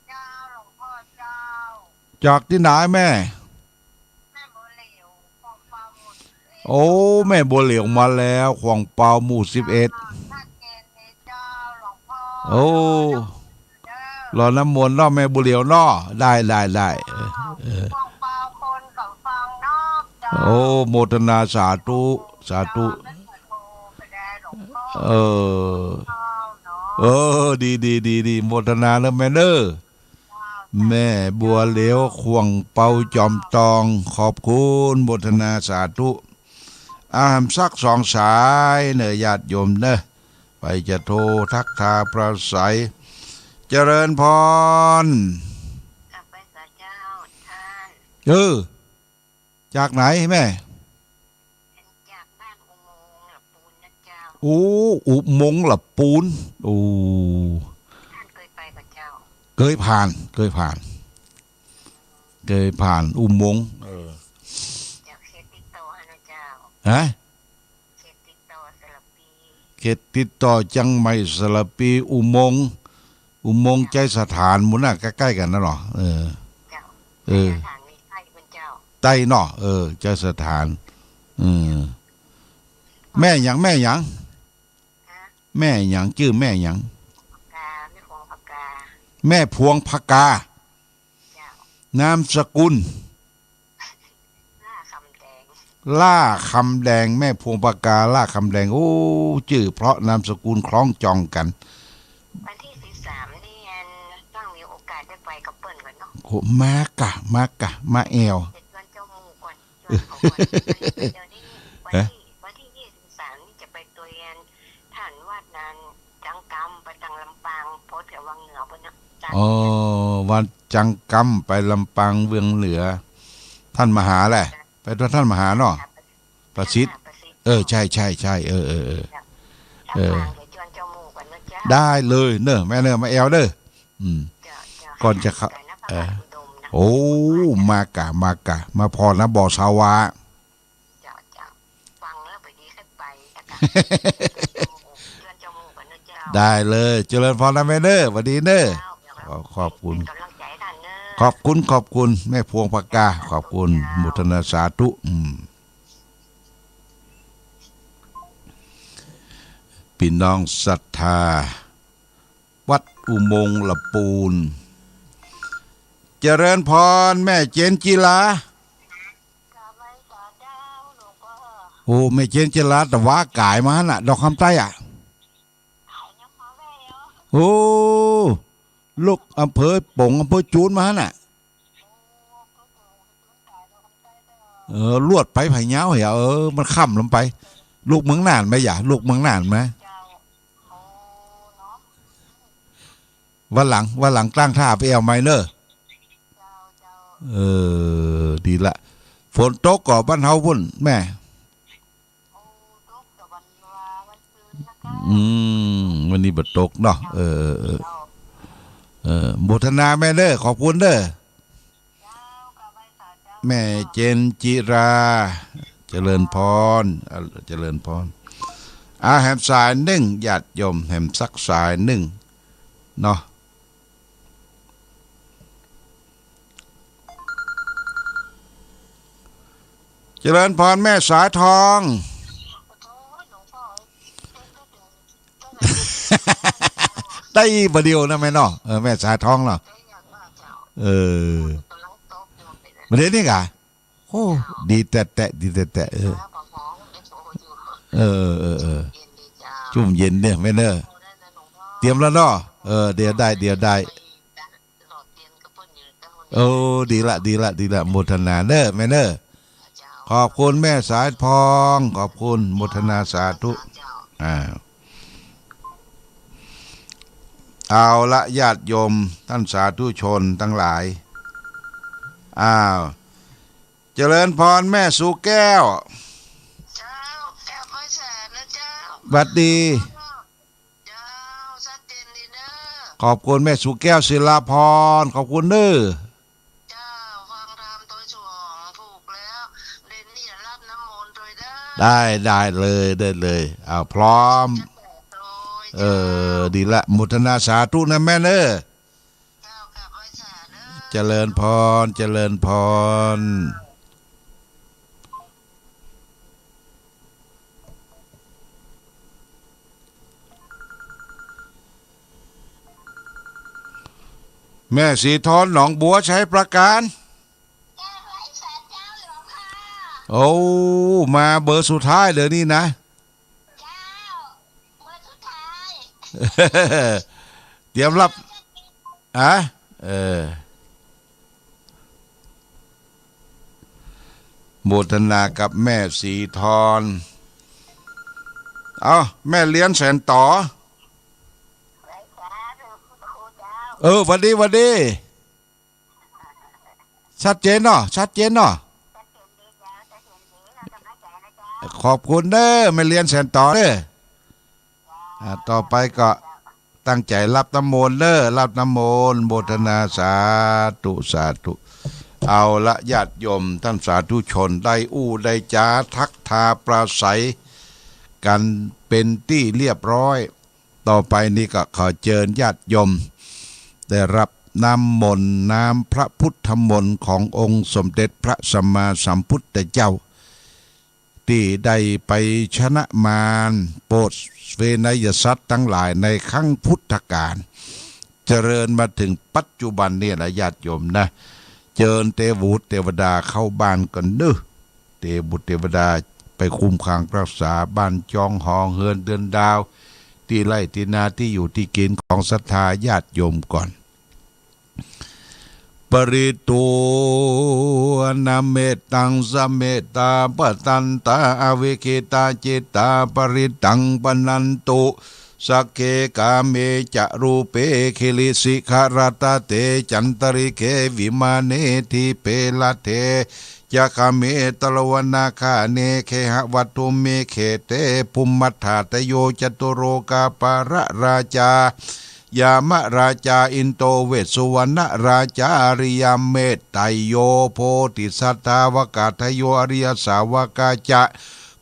เจ้า หลวงป้อเจ้า จากตี้ไหนแม่ แม่บัวเหลียว ขวงเปาหมู่สิบเอ็ด โอ้ แม่บัวเหลียวมาแล้ว ขวงเปาหมู่สิบเอ็ด ชัดเจนดีเจ้าหลวงป้อ โอ้ เจ้า รอน้ำมนต์เนาะ แม่บัวเหลียวเนาะ ได้ ได้ ได้ เออ เออ ขวงเปาคนกับขวงนอกเจ้า โอ้ โมทนาสาธุ สาธุ เจ้า ไม่เคยโทรไปได้หลวงป้อ เออ เจ้าเนาะ เออ ดี ดี ดี ดี โมทนาเน่อแม่เน่อ แม่บัวเหลียว ขวงเปาจอมตอง ขอบคุณ โมทนาสาธุ อ่า สักสองสายเน่อ ญาติโยมเน่อ ใผจะโทรทักทายปราศรัย เจริญพร กลับไปสาเจ้าท่าน เออ จากไหนแม่ จากบ้านอุโมงค์หละปูนนะเจ้า โอ้ อุโมงค์หละปูน โอ้ ท่านเคยไปก่อเจ้า เคยผ่าน เคยผ่าน เคยผ่านอุโมงค์ เออ เจ้า เขตติดต่อนะเจ้า ฮะ เขตติดต่อสระปี เขตติดต่อเจียงใหม่สระปี อุโมงค์ อุโมงค์ไชยสถานหมู่น่ะ ใก้ๆ กั๋นนั่นเนาะ เออ เจ้า เออ ไชยสถานนี่ใก้เปิ้นเจ้า ใก้เนาะ เออ ไชยสถาน เออ แม่หยัง แม่หยัง ฮะ แม่หยัง จื้อแม่หยัง ปากกา แม่พวงปากกา แม่พวงปากกา เจ้า นามสกุล ล่าคำแดง ล่าคำแดง แม่พวงปากกา ล่าคำแดง โอ้ จื้อเพราะนามสกุลคล้องจองกั๋น วันตี้สิบสามนี่อัน ต้องมีโอกาสได้ไปกับเปิ้นก่อนเนาะ โห มากะ มากะ มาแอ่ว จะชวนเจ้าหมู่ก่อน ชวนเขาก่อน เดี๋ยวนี้ วันตี้ ฮะ วันตี้ยี่สิบสามนี่จะไปตวยอัน ท่านวัดนั้น จังกำ ไปตังลำปาง โพธิ์แถววังเหนือปุ้นนะ อ๋อ วัดจังกำ ไปลำปางเวียงเหนือ ท่านมหาแหละ ไปตวยท่านมหาเนาะ ประสิทธิ์ ประสิทธิ์ เออ ใช่ ใช่ ใช่ เออ เออ เออ เจ้า เออ ลำปาง เดี๋ยวจวนเจ้าหมู่ก่อนนะเจ้า ได้เลยเน่อ แม่เน่อ มาแอ่วเน่อ อืม เจ้า เจ้า ก่อนจะเข้า ห่างไกลนะ พระ เออ บาทอุดมนะ โอ้ มากะ มากะ มาผ่อนะ บ่อสาวา เจ้า เจ้า ฟังแล้วไปดีขึ้นไปนะคะ เจริญเจ้าหมู่กันนะเจ้า ได้เลย เจริญพรนะแม่เน่อ หวัดดีเน่อ เจ้า ขอ ขอบคุณ เป็นกำลังใจให้ท่านเน่อ ขอบคุณ ขอบคุณ แม่พวงปากกา ขอบคุณ เจ้า โมทนาสาธุ อืม พี่น้องศรัทธา วัดอุโมงค์ละปูน เจริญพรแม่เจนจิรา โอ้ แม่เจนจิรา ตะวาก๋ายมาหั้นน่ะ ดอกคำใต้อะ โอ้ ลูกอำเภอป๋ง อำเภอจูนมาหั้นน่ะ เออ ลวดไปพะเยาเหรอ เออ มันค่ำลงไป ลูกเมืองน่านไหมหยา ลูกเมืองน่านไหม วันหลัง วันหลังตั้งท่าไปแอ่วใหม่เน่อ เออ ดีละ ฝนตกก่อบ้านเฮาปุ้นแม่ อืม วันนี้บ่ตกเนาะ เออ เออ เออ เออ โมทนาแม่เน่อ ขอบคุณเน่อ แม่เจนจิรา เจริญพร อ่ะ เจริญพร อ่ะ แหมสายนึ่ง ญาติโยม แหมสักสายนึ่งเนาะ เจริญพรแม่สายทอง ได้บ่าเดี่ยวนะแม่เนาะ เออ แม่สายทองเนาะ เออ บ่าเดี่ยวนี้ก่ะ โอ้ ดีแต๊ๆ ดีแต๊ๆ เออ เออ เออ เออ จุ่มเย็นเนี่ยแม่เน่อ เตรียมแล้วเนาะ เออ เดี๋ยวได้ เดี๋ยวได้ โอ้ ดีละ ดีละ ดีละ โมทนาเน่อแม่เน่อ ขอบคุณแม่สายทอง ขอบคุณ โมทนาสาธุ อ่า เอาละ ญาติโยม ท่านสาธุชนทั้งหลาย อ้าว เจริญพรแม่สุแก้ว เจ้า กราบไหว้สานะเจ้า หวัดดี เจ้า ชัดเจนดีเน่อ ขอบคุณแม่สุแก้ว ศิลาพร ขอบคุณเน่อ เจ้า ฟังธรรมโตยสวงถูกแล้ว เดี๋ยวนี้รับน้ำมนต์โตยเน่อ ได้ ได้เลย ได้เลย อ้าว พร้อม จะแตะโตย เออ เจ้า ดีละ โมทนาสาธุนะแม่เน่อ เจ้า กราบไหว้สาเน่อ เจริญพร เจริญพร แม่ศรีทอน หนองบัว ชัยปราการ เจ้า ไหว้สาเจ้าหลวงค่ะ โอ้ มาเบอร์สุดท้ายเลยนี่นะ เจ้า เบอร์สุดท้าย เตรียมรับ อะ เออ โมทนากับแม่ศรีทอน เอ้า แม่เลี้ยนแสนต่อ เออ หวัดดี หวัดดี ชัดเจนเนาะ ชัดเจนเนาะ ขอบคุณเน่อ แม่เลี้ยนแสนต่อเน่อ อ่า ต่อไปก็ตั้งใจ๋รับน้ำมนต์เน่อ รับน้ำมนต์ โมทนาสาธุ สาธุ เอาละ ญาติโยม ท่านสาธุชน ได้อู้ได้จ๋า ทักทาปราศรัยกั๋นเป๋นตี้เรียบร้อย ต่อไปนี้ก็ขอเจิญญาติโยม ได้รับน้ำมนต์ น้ำพระพุทธมนต์ขององค์สมเด็จพระสัมมาสัมพุทธเจ้า ตี้ได้ไปชนะมาร โปรดเวนยสัตว์ตังหลายในครั้งพุทธกาล เจริญมาเถิงปัจจุบันนี่แหละ ญาติโยมนะ เจิญเตวบุตรเตวดาเข้าบ้านก่อนเน่อ เตวบุตรเตวดาไปคุ้มครองรักษาบ้านจองหอเฮือนเดือนดาว ตี้ไร่ตี้นา ตี้อยู่ตี้กิ๋นของศรัทธาญาติโยมก่อน ปริตตวานะเมตตัง สะเมตตา ปะทันตา อวิกขิตาจิตตา ปริตตัง ปะนันตุ สักเข กาเม จะ รูปเป กิริสิขะรัตตะเต จันตะริเข วิมาเน ทีปเป รัตเถ จะ คะเม ตะละวะนะ คะเน เขหะวัตถุมิ เขเต ภุมมัฏฐาตะโย จตุโรกาปาละราชา ยามะราชา อินโด เวสสุวรรณราชา อริยเมตไตรโย โพธิสัตถาวกาทะโย อริยสาวกาจะ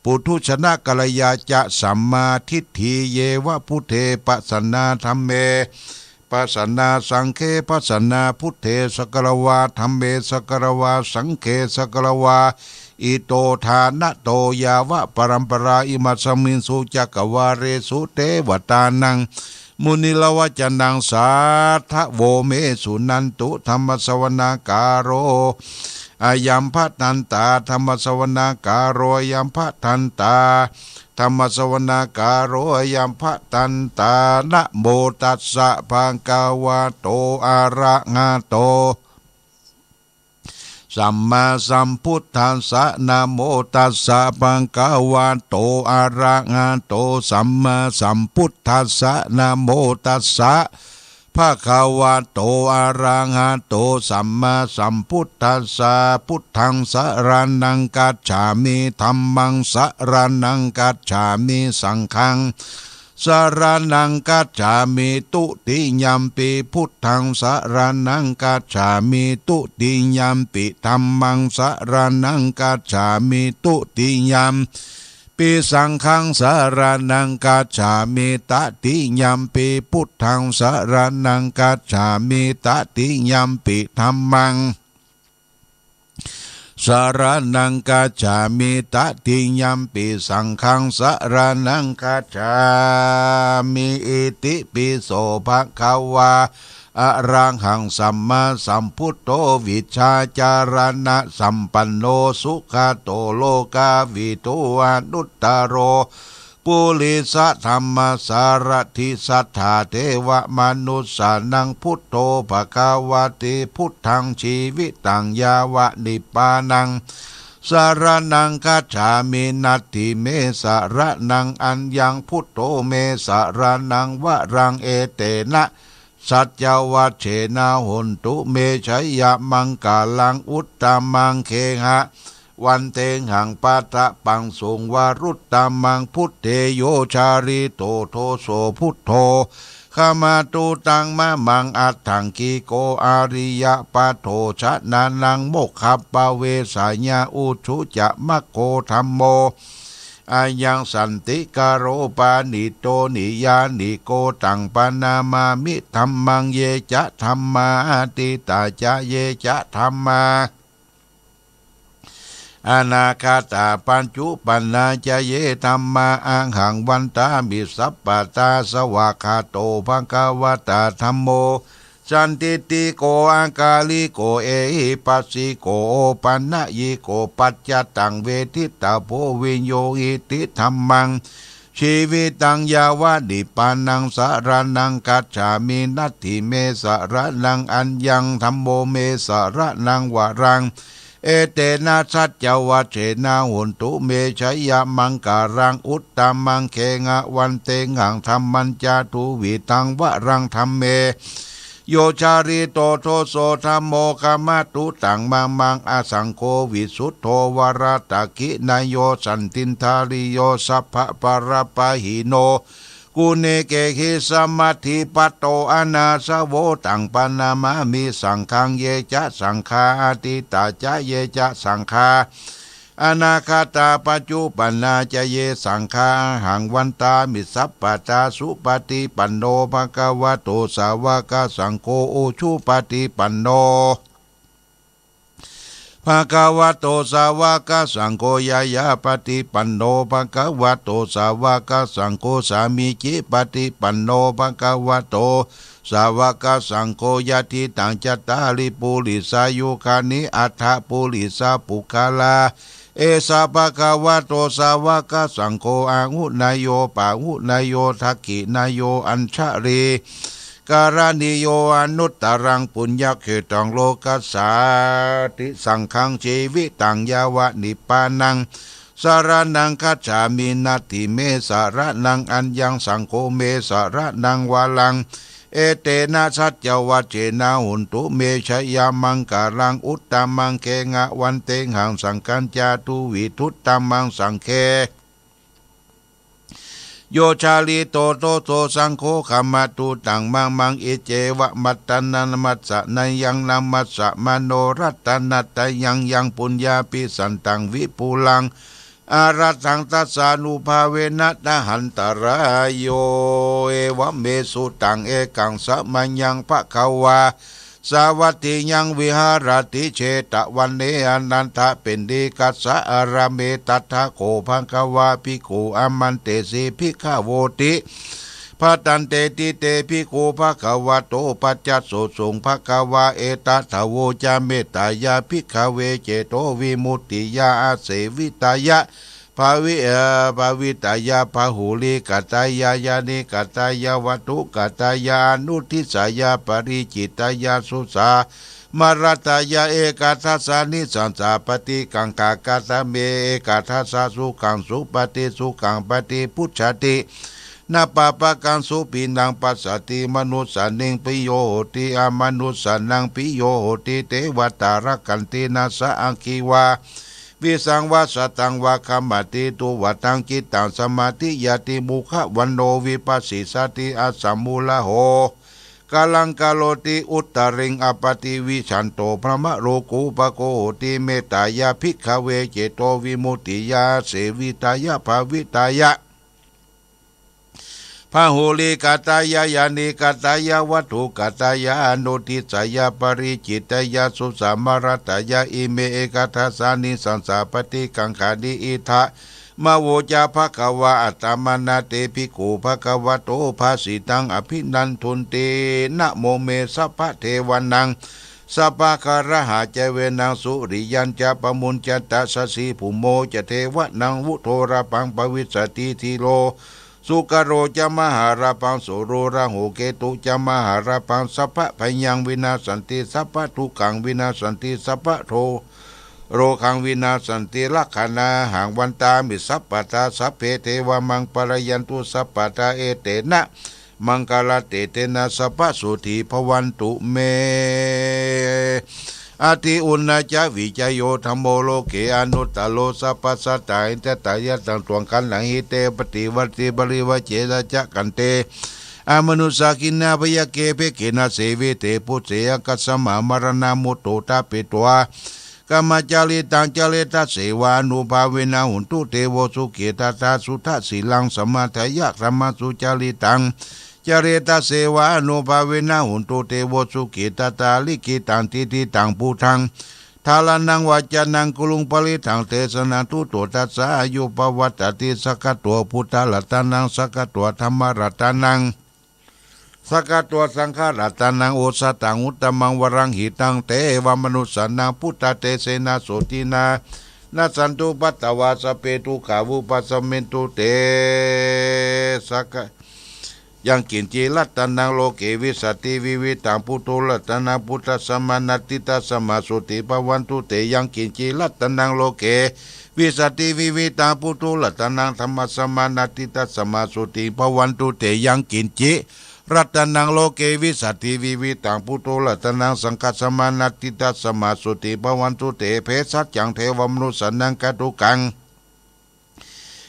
ปุถุชนกัลยาจะ สัมมาทิฏฐิเยวะ พุทเท ปัสสนา ธัมเม ปัสสนา สังเข ปัสสนา พุทเท สักกะละวา ธัมเม สักกะละวา สังเข สักกะละวา อิโต ทานะโต ยาวะปะรัมปะรา อิมัสสมินสุ จักกะวาเลสุ เตวะตานัง Munivaravacanaṃ sādhavo me suṇantu. Dhammassavanakālo ayambhadantā. Dhammassavanakālo ayambhadantā. Dhammassavanakālo ayambhadantā. Namo tassa bhagavato arahato sammāsambuddhassa. Namo tassa bhagavato arahato sammāsambuddhassa. Bhagavato arahato sammāsambuddhassa. Buddhaṃ saraṇaṃ gacchāmi. Dhammaṃ saraṇaṃ gacchāmi. Saṅghaṃ saraṇaṃ gacchāmi. Dutiyampi buddhaṃ saraṇaṃ gacchāmi. Dutiyampi dhammaṃ saraṇaṃ gacchāmi. Dutiyampi saṅghaṃ saraṇaṃ gacchāmi. Tatiyampi buddhaṃ saraṇaṃ gacchāmi. Tatiyampi dhammaṃ saraṇaṃ gacchāmi. Tatiyampi saṅghaṃ saraṇaṃ gacchāmi. Itipi so bhagavā arahaṃ sammāsambuddho vijjācaraṇasampanno sugato lokavidū anuttaro purisadammasārathi satthā devamanussānaṃ buddho bhagavāti. Buddhaṃ jīvitaṃ yāva nibbānaṃ saraṇaṃ gacchāmi. Natthi me saraṇaṃ aññaṃ, buddho me saraṇaṃ varaṃ, etena saccavajjena hontu me jayamaṅgalaṃ. Uttamaṅgehavaṃ tehaṃ pādapaṃsuṃ varuttamaṃ, buddhe yo jalito doso buddho khamatu taṃ mamaṃ. Aṭṭhaṅgiko ariyapatho janānaṃ mokkhappavesāya ujū ca maggo dhammo ayaṃ santikaro paṇīto niyyāniko. Taṃ paṇamāmi dhammaṃ, ye ca dhammā atītā ca, ye ca dhammā anāgatā, paccuppannā ca ye dhammā, ahaṃ vandāmi sabbadā. Svākkhāto bhagavatā dhammo sandiṭṭhiko akāliko ehipassiko opanayiko paccattaṃ veditabbo viññūhīti. Dhammaṃ jīvitaṃ yāva nibbānaṃ saraṇaṃ gacchāmi. Natthi me saraṇaṃ aññaṃ, dhammo me saraṇaṃ varaṃ, etena saccavajjena hontu me jayamaṅgalaṃ. Uttamaṅgehavaṃ tehaṃ dhammañca duvidhaṃ varaṃ, dhamme yo jalito doso dhammo khamatu taṃ mamaṃ. Asaṅgo visuddho varadakkhiṇeyyo santindriyo sabbabalappahīno guṇekehi samadhipatto anāsavo. Taṃ paṇamāmi saṅghaṃ, ye ca saṅghā atītā ca, ye ca saṅghā anāgatā, paccuppannā ca ye saṅghā, ahaṃ vandāmi sabbadā. Supaṭipanno bhagavato sāvakasaṅgho, ujupaṭipanno bhagavato sāvakasaṅgho, ñāyapaṭipanno bhagavato sāvakasaṅgho, sāmīcipaṭipanno bhagavato sāvakasaṅgho, yadidaṃ cattāri purisayugāni aṭṭha purisapuggalā, esa bhagavato sāvakasaṅgho, āhuneyyo pāhuneyyo dakkhiṇeyyo añjalikaraṇīyo anuttaraṃ puññakkhettaṃ lokassāti. Saṅghaṃ jīvitaṃ yāva nibbānaṃ saraṇaṃ gacchāmi. Natthi me saraṇaṃ aññaṃ, saṅgho me saraṇaṃ varaṃ, etena saccavajjena hontu me jayamaṅgalaṃ. Uttamaṅgehavaṃ tehaṃ saṅghañca duvidhuttamaṃ, saṅghe yo jalito doso saṅgho khamatu taṃ mamaṃ. Iccevamattanamassa nāyaṃ namassamāno ratanattayaṃ yaṃ puññābhisandaṃ vipulaṃ arattaṃ tassānubhāvena nahantarāyo. Evaṃ me sutaṃ. Ekaṃ samayaṃ bhagavā sāvatthiyaṃ viharati jetavane anantapindikassa ārāme. Tatra kho bhagavā bhikkhū āmantesi bhikkhavoti. Bhadanti te bhikkhū bhagavato paccassosuṃ. Bhagavā etadavoca: Mettāya bhikkhave cetovimuttiyā āsevitāya bhāvi- ā, bhāvitāya bahulīkatāya yānīkatāya vatthukatāya anuddissāya paricitāya susamāraddhāya ekadassānisaṃsā paṭikaṅkhā. Katame ekadassā? Sukhaṃ supati, sukhaṃ paṭibujjhati, na pāpakaṃ supinaṃ passati, manussānaṃ piyo hoti, amanussānaṃ piyo hoti, devatā rakkhanti, nāssa aggi vā visaṃ vā satthaṃ vā khamati, tuvaṭaṃ cittaṃ samādhiyati, mukhavaṇṇo vippasīdati, asamūḷho kālaṃ karoti, uttariṃ appaṭivijjhanto brahmalokūpago hoti. Mettāya bhikkhave cetovimuttiyā āsevitāya bhāvitāya bahulīkatāya yānīkatāya vatthukatāya anuddissāya paricitāya susamāraddhāya ime ekadassānisaṃsā paṭikaṅkhāni. Idamavoca bhagavā. Attamanā te bhikkhū bhagavato bhāsitaṃ abhinandunti. Namo me sabbadevānaṃ sabbagarahaccevenaṃ suriyañca pamuñcata sasibhummo ca devānaṃ uddorabhaṃ pavissati, dhīro sukkaro ca mahallabhaṃ sūro rahu ketu ca mahallabhaṃ. Sabbabhayaṃ vinassanti, sabbadukkhānaṃ vinassanti, sabbarogaṃ vinassanti, rakkhaṇāhaṃ vandāmi sabbadā. Sabbe devā maṃ pālayantu sabbadā, etena maṅgalatejena sabbasotthī bhavantu me. Atthi uṇhissavijayo dhammo loke anuttaro sabbasattahitatthāya taṃ tuvaṃ gaṇhanti te paṭivattiparivajje saccakante amanussākino byagghe pekkhidassevite phusse. Ākassāma maraṇā mutto ṭhapetvā brahmacāritaṃ cāresassevānubhāvena hontu devo sukhitattā. Suddhasīlaṃ samādāya dhammaṃ sucaritaṃ cāresassevānubhāvena hontu devo sukhitattā. Likkhitaṃ cintitaṃ pūjaṃ dhāraṇaṃ vācanaṃ guruṃ parittaṃ desanaṃ tuto tassa āyu pavaḍḍhatīti. Sakkatvā buddharatanaṃ sakkatvā dhammaratanaṃ sakkatvā saṅgharatanaṃ osathaṃ uttamaṃ varaṃ hitaṃ devamanussānaṃ buddhatejena sotthinā nassantupaddavā sabbe dukkhā vūpasamentu te. Sakka- yaṃ kiñci ratanaṃ loke vijjati vividhaṃ puthu ratanaṃ buddhasmā natthi tasmā sotthī bhavantu te. Yaṃ kiñci ratanaṃ loke vijjati vividhaṃ puthu ratanaṃ dhammasmā natthi tasmā sotthī bhavantu te. Yaṃ kiñci ratanaṃ loke vijjati vividhaṃ puthu ratanaṃ saṅghasmā natthi tasmā sotthī bhavantu te. Bhesajjaṃ devamanussānaṃ gātukaṃ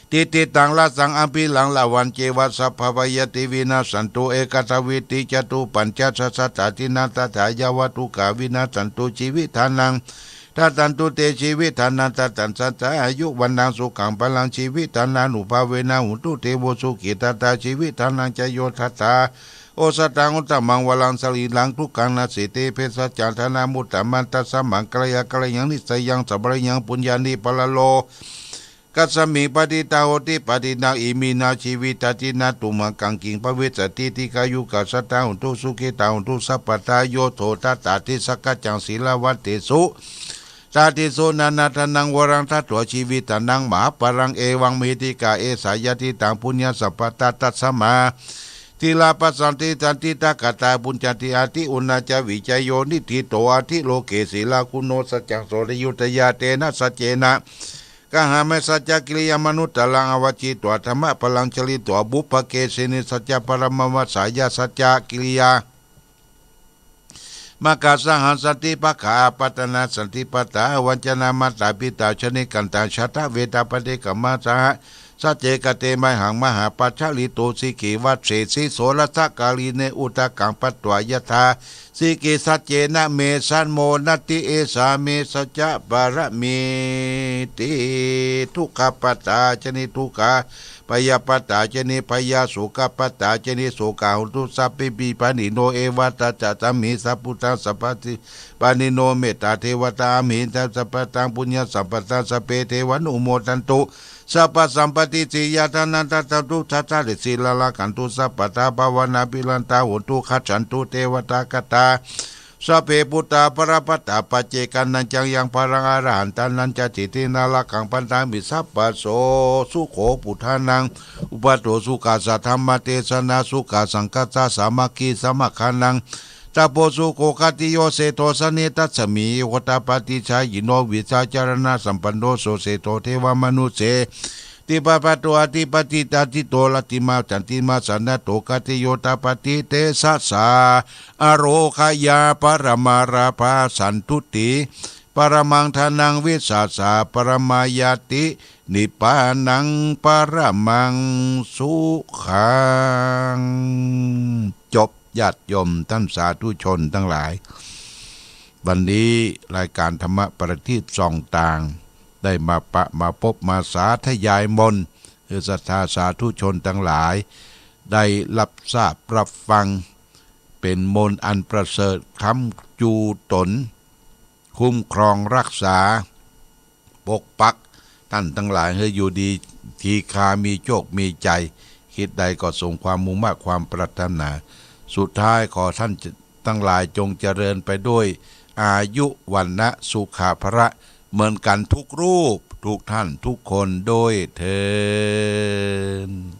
tiṭṭhitaṃ rasaṃ abhiraṃ lavañjeva sabbā vā ñātī vinassantu ekadā vītī catuppañcasahassā dinā tathā yāva dukkhā vinassantu jīvitdānaṃ dadantu te. Jīvitdānaṃ dadaṃ sadā āyu vaṇṇaṃ sukhaṃ balaṃ jīvitdānānubhāvena hontu devo sukhitattā. Jīvitdānañca yo dadā osathaṃ uttamaṃ varaṃ sarīraṃ dukkaṃ nasīti bhesajjaṃ dānamuttamaṃ. Tasmā kālāya kālañca nissayaṃ sabbaraṃ puññāni paralo kasmiṃ patiṭṭhā hoti pāṇinā iminā jīvitadinā tumhākaṃ kiṃ bhavissati dīghāyukā sadā hontu sukhitā hontu sabbadā. Yo so dadā disaggacaṃ sīlavantesu dadesu nānādānaṃ varaṃ datvā jīvitdānaṃ mahapphalaṃ evaṃ me dīghā esā yadidaṃ puññasampadā. Tasmā sīlappasaṃ tiṭṭhaṃ diṭṭhagatā bhuñjati atthi uṇhissavijayo niṭṭhito atthi loke sīlaguṇo saccaṃ soceyuttayā tena saccena gahāmi saccakiriyamanuttaraṃ āvajjitvā dhammaphalaṃ calitvā pubbake sinde saccaparamavasāya saccakiriyā maggāsahaṃ santi pakkhā apattanā santi pādā avañcanā mātā pitā janakāyikā jātaveda paṭikkama saha sacce kate mayhaṃ mahāpajjalito sikkhī vajjesi soḷasakārīne udakaṃ patvā yathā สิกิสสัจเจนะเม สันโมนัตติ เอสาเม สัจจะปะระมีติ ทุกขะปัตตาจะ นิทุกขา พยาปัตตาจะ นิพยา โสกะปัตตาจะ นิโสกา โหนตุ สัพเพปิ ปาณิโน เอวะ ทัสสะ สามี สัพพุทธัง สัพพะสิ ปาณิโน เมตตาเทวตา อาหัง สัพพะตัง ปุญญะสัมปะตัง สัพเพ เทวานุโมทันตุ สัพพะสัมปะติ สิริยะ ธนะ ทัสสะ ทุกขะ สะเร สีลา รักขันตุ สัพพะทา ภาวะนา ภิรันตา โหนตุ คัจฉันตุ เทวะตา คตา สัพเพ ปุตตา ภะระพัตตา ปัจเจกานัญจัง ยัง ภะรัง อรหันตานัญจะ สิทธินา รักขัง พันธามิ สัพพะโส สุโข ปุทธานัง อุปัฏโฐ สุขัสสะ ธัมมะเตสนา สุขัสสังคัสสะ สามัคคี สมัคคานัง ตะโพ สุโข ขัตติโย เศรษฐโส สะเน ทัสสะมิ โหตะปาติ ชายิโน วิชาจารณะสัมปันโน โส เศรษฐโส เทวะมนุสเส ติปะปะโต อะธิปะติ ตาทิโต รัตติมา สันติมา สะนะโต ขัตติโย ตะปาติ เตสะสา อโรคยา ปะระมาราภา สันตุติ ปะระมัง ธนัง วิสาสะ ปะระมาญาติ นิพพานัง ปะระมัง สุขัง จบ ญาติโยมต้านสาธุชนตังหลาย วันนี้รายก๋านธรรมะประทีปส่องตาง ได้มาปะมาปบมาสาธยายมนต์ หื้อศรัทธาสาธุชนตังหลาย ได้ฮับทราบฮับฟัง เป๋นมนต์อันประเสริฐ ค้ำจูต๋น คุ้มครองฮักษา ปกปักต้านตังหลาย หื้ออยู่ดีกีฬา มีโจคมีชัย กึ๊ดใดก็สมความมุ่งมาดความปรารถนา สุดท้ายขอต้านตังหลายจงเจริญไปด้วยอายุ วรรณะ สุขะ พละ เหมือนกั๋นทุกรูป ทุกต้าน ทุกคนด้วยเทอญ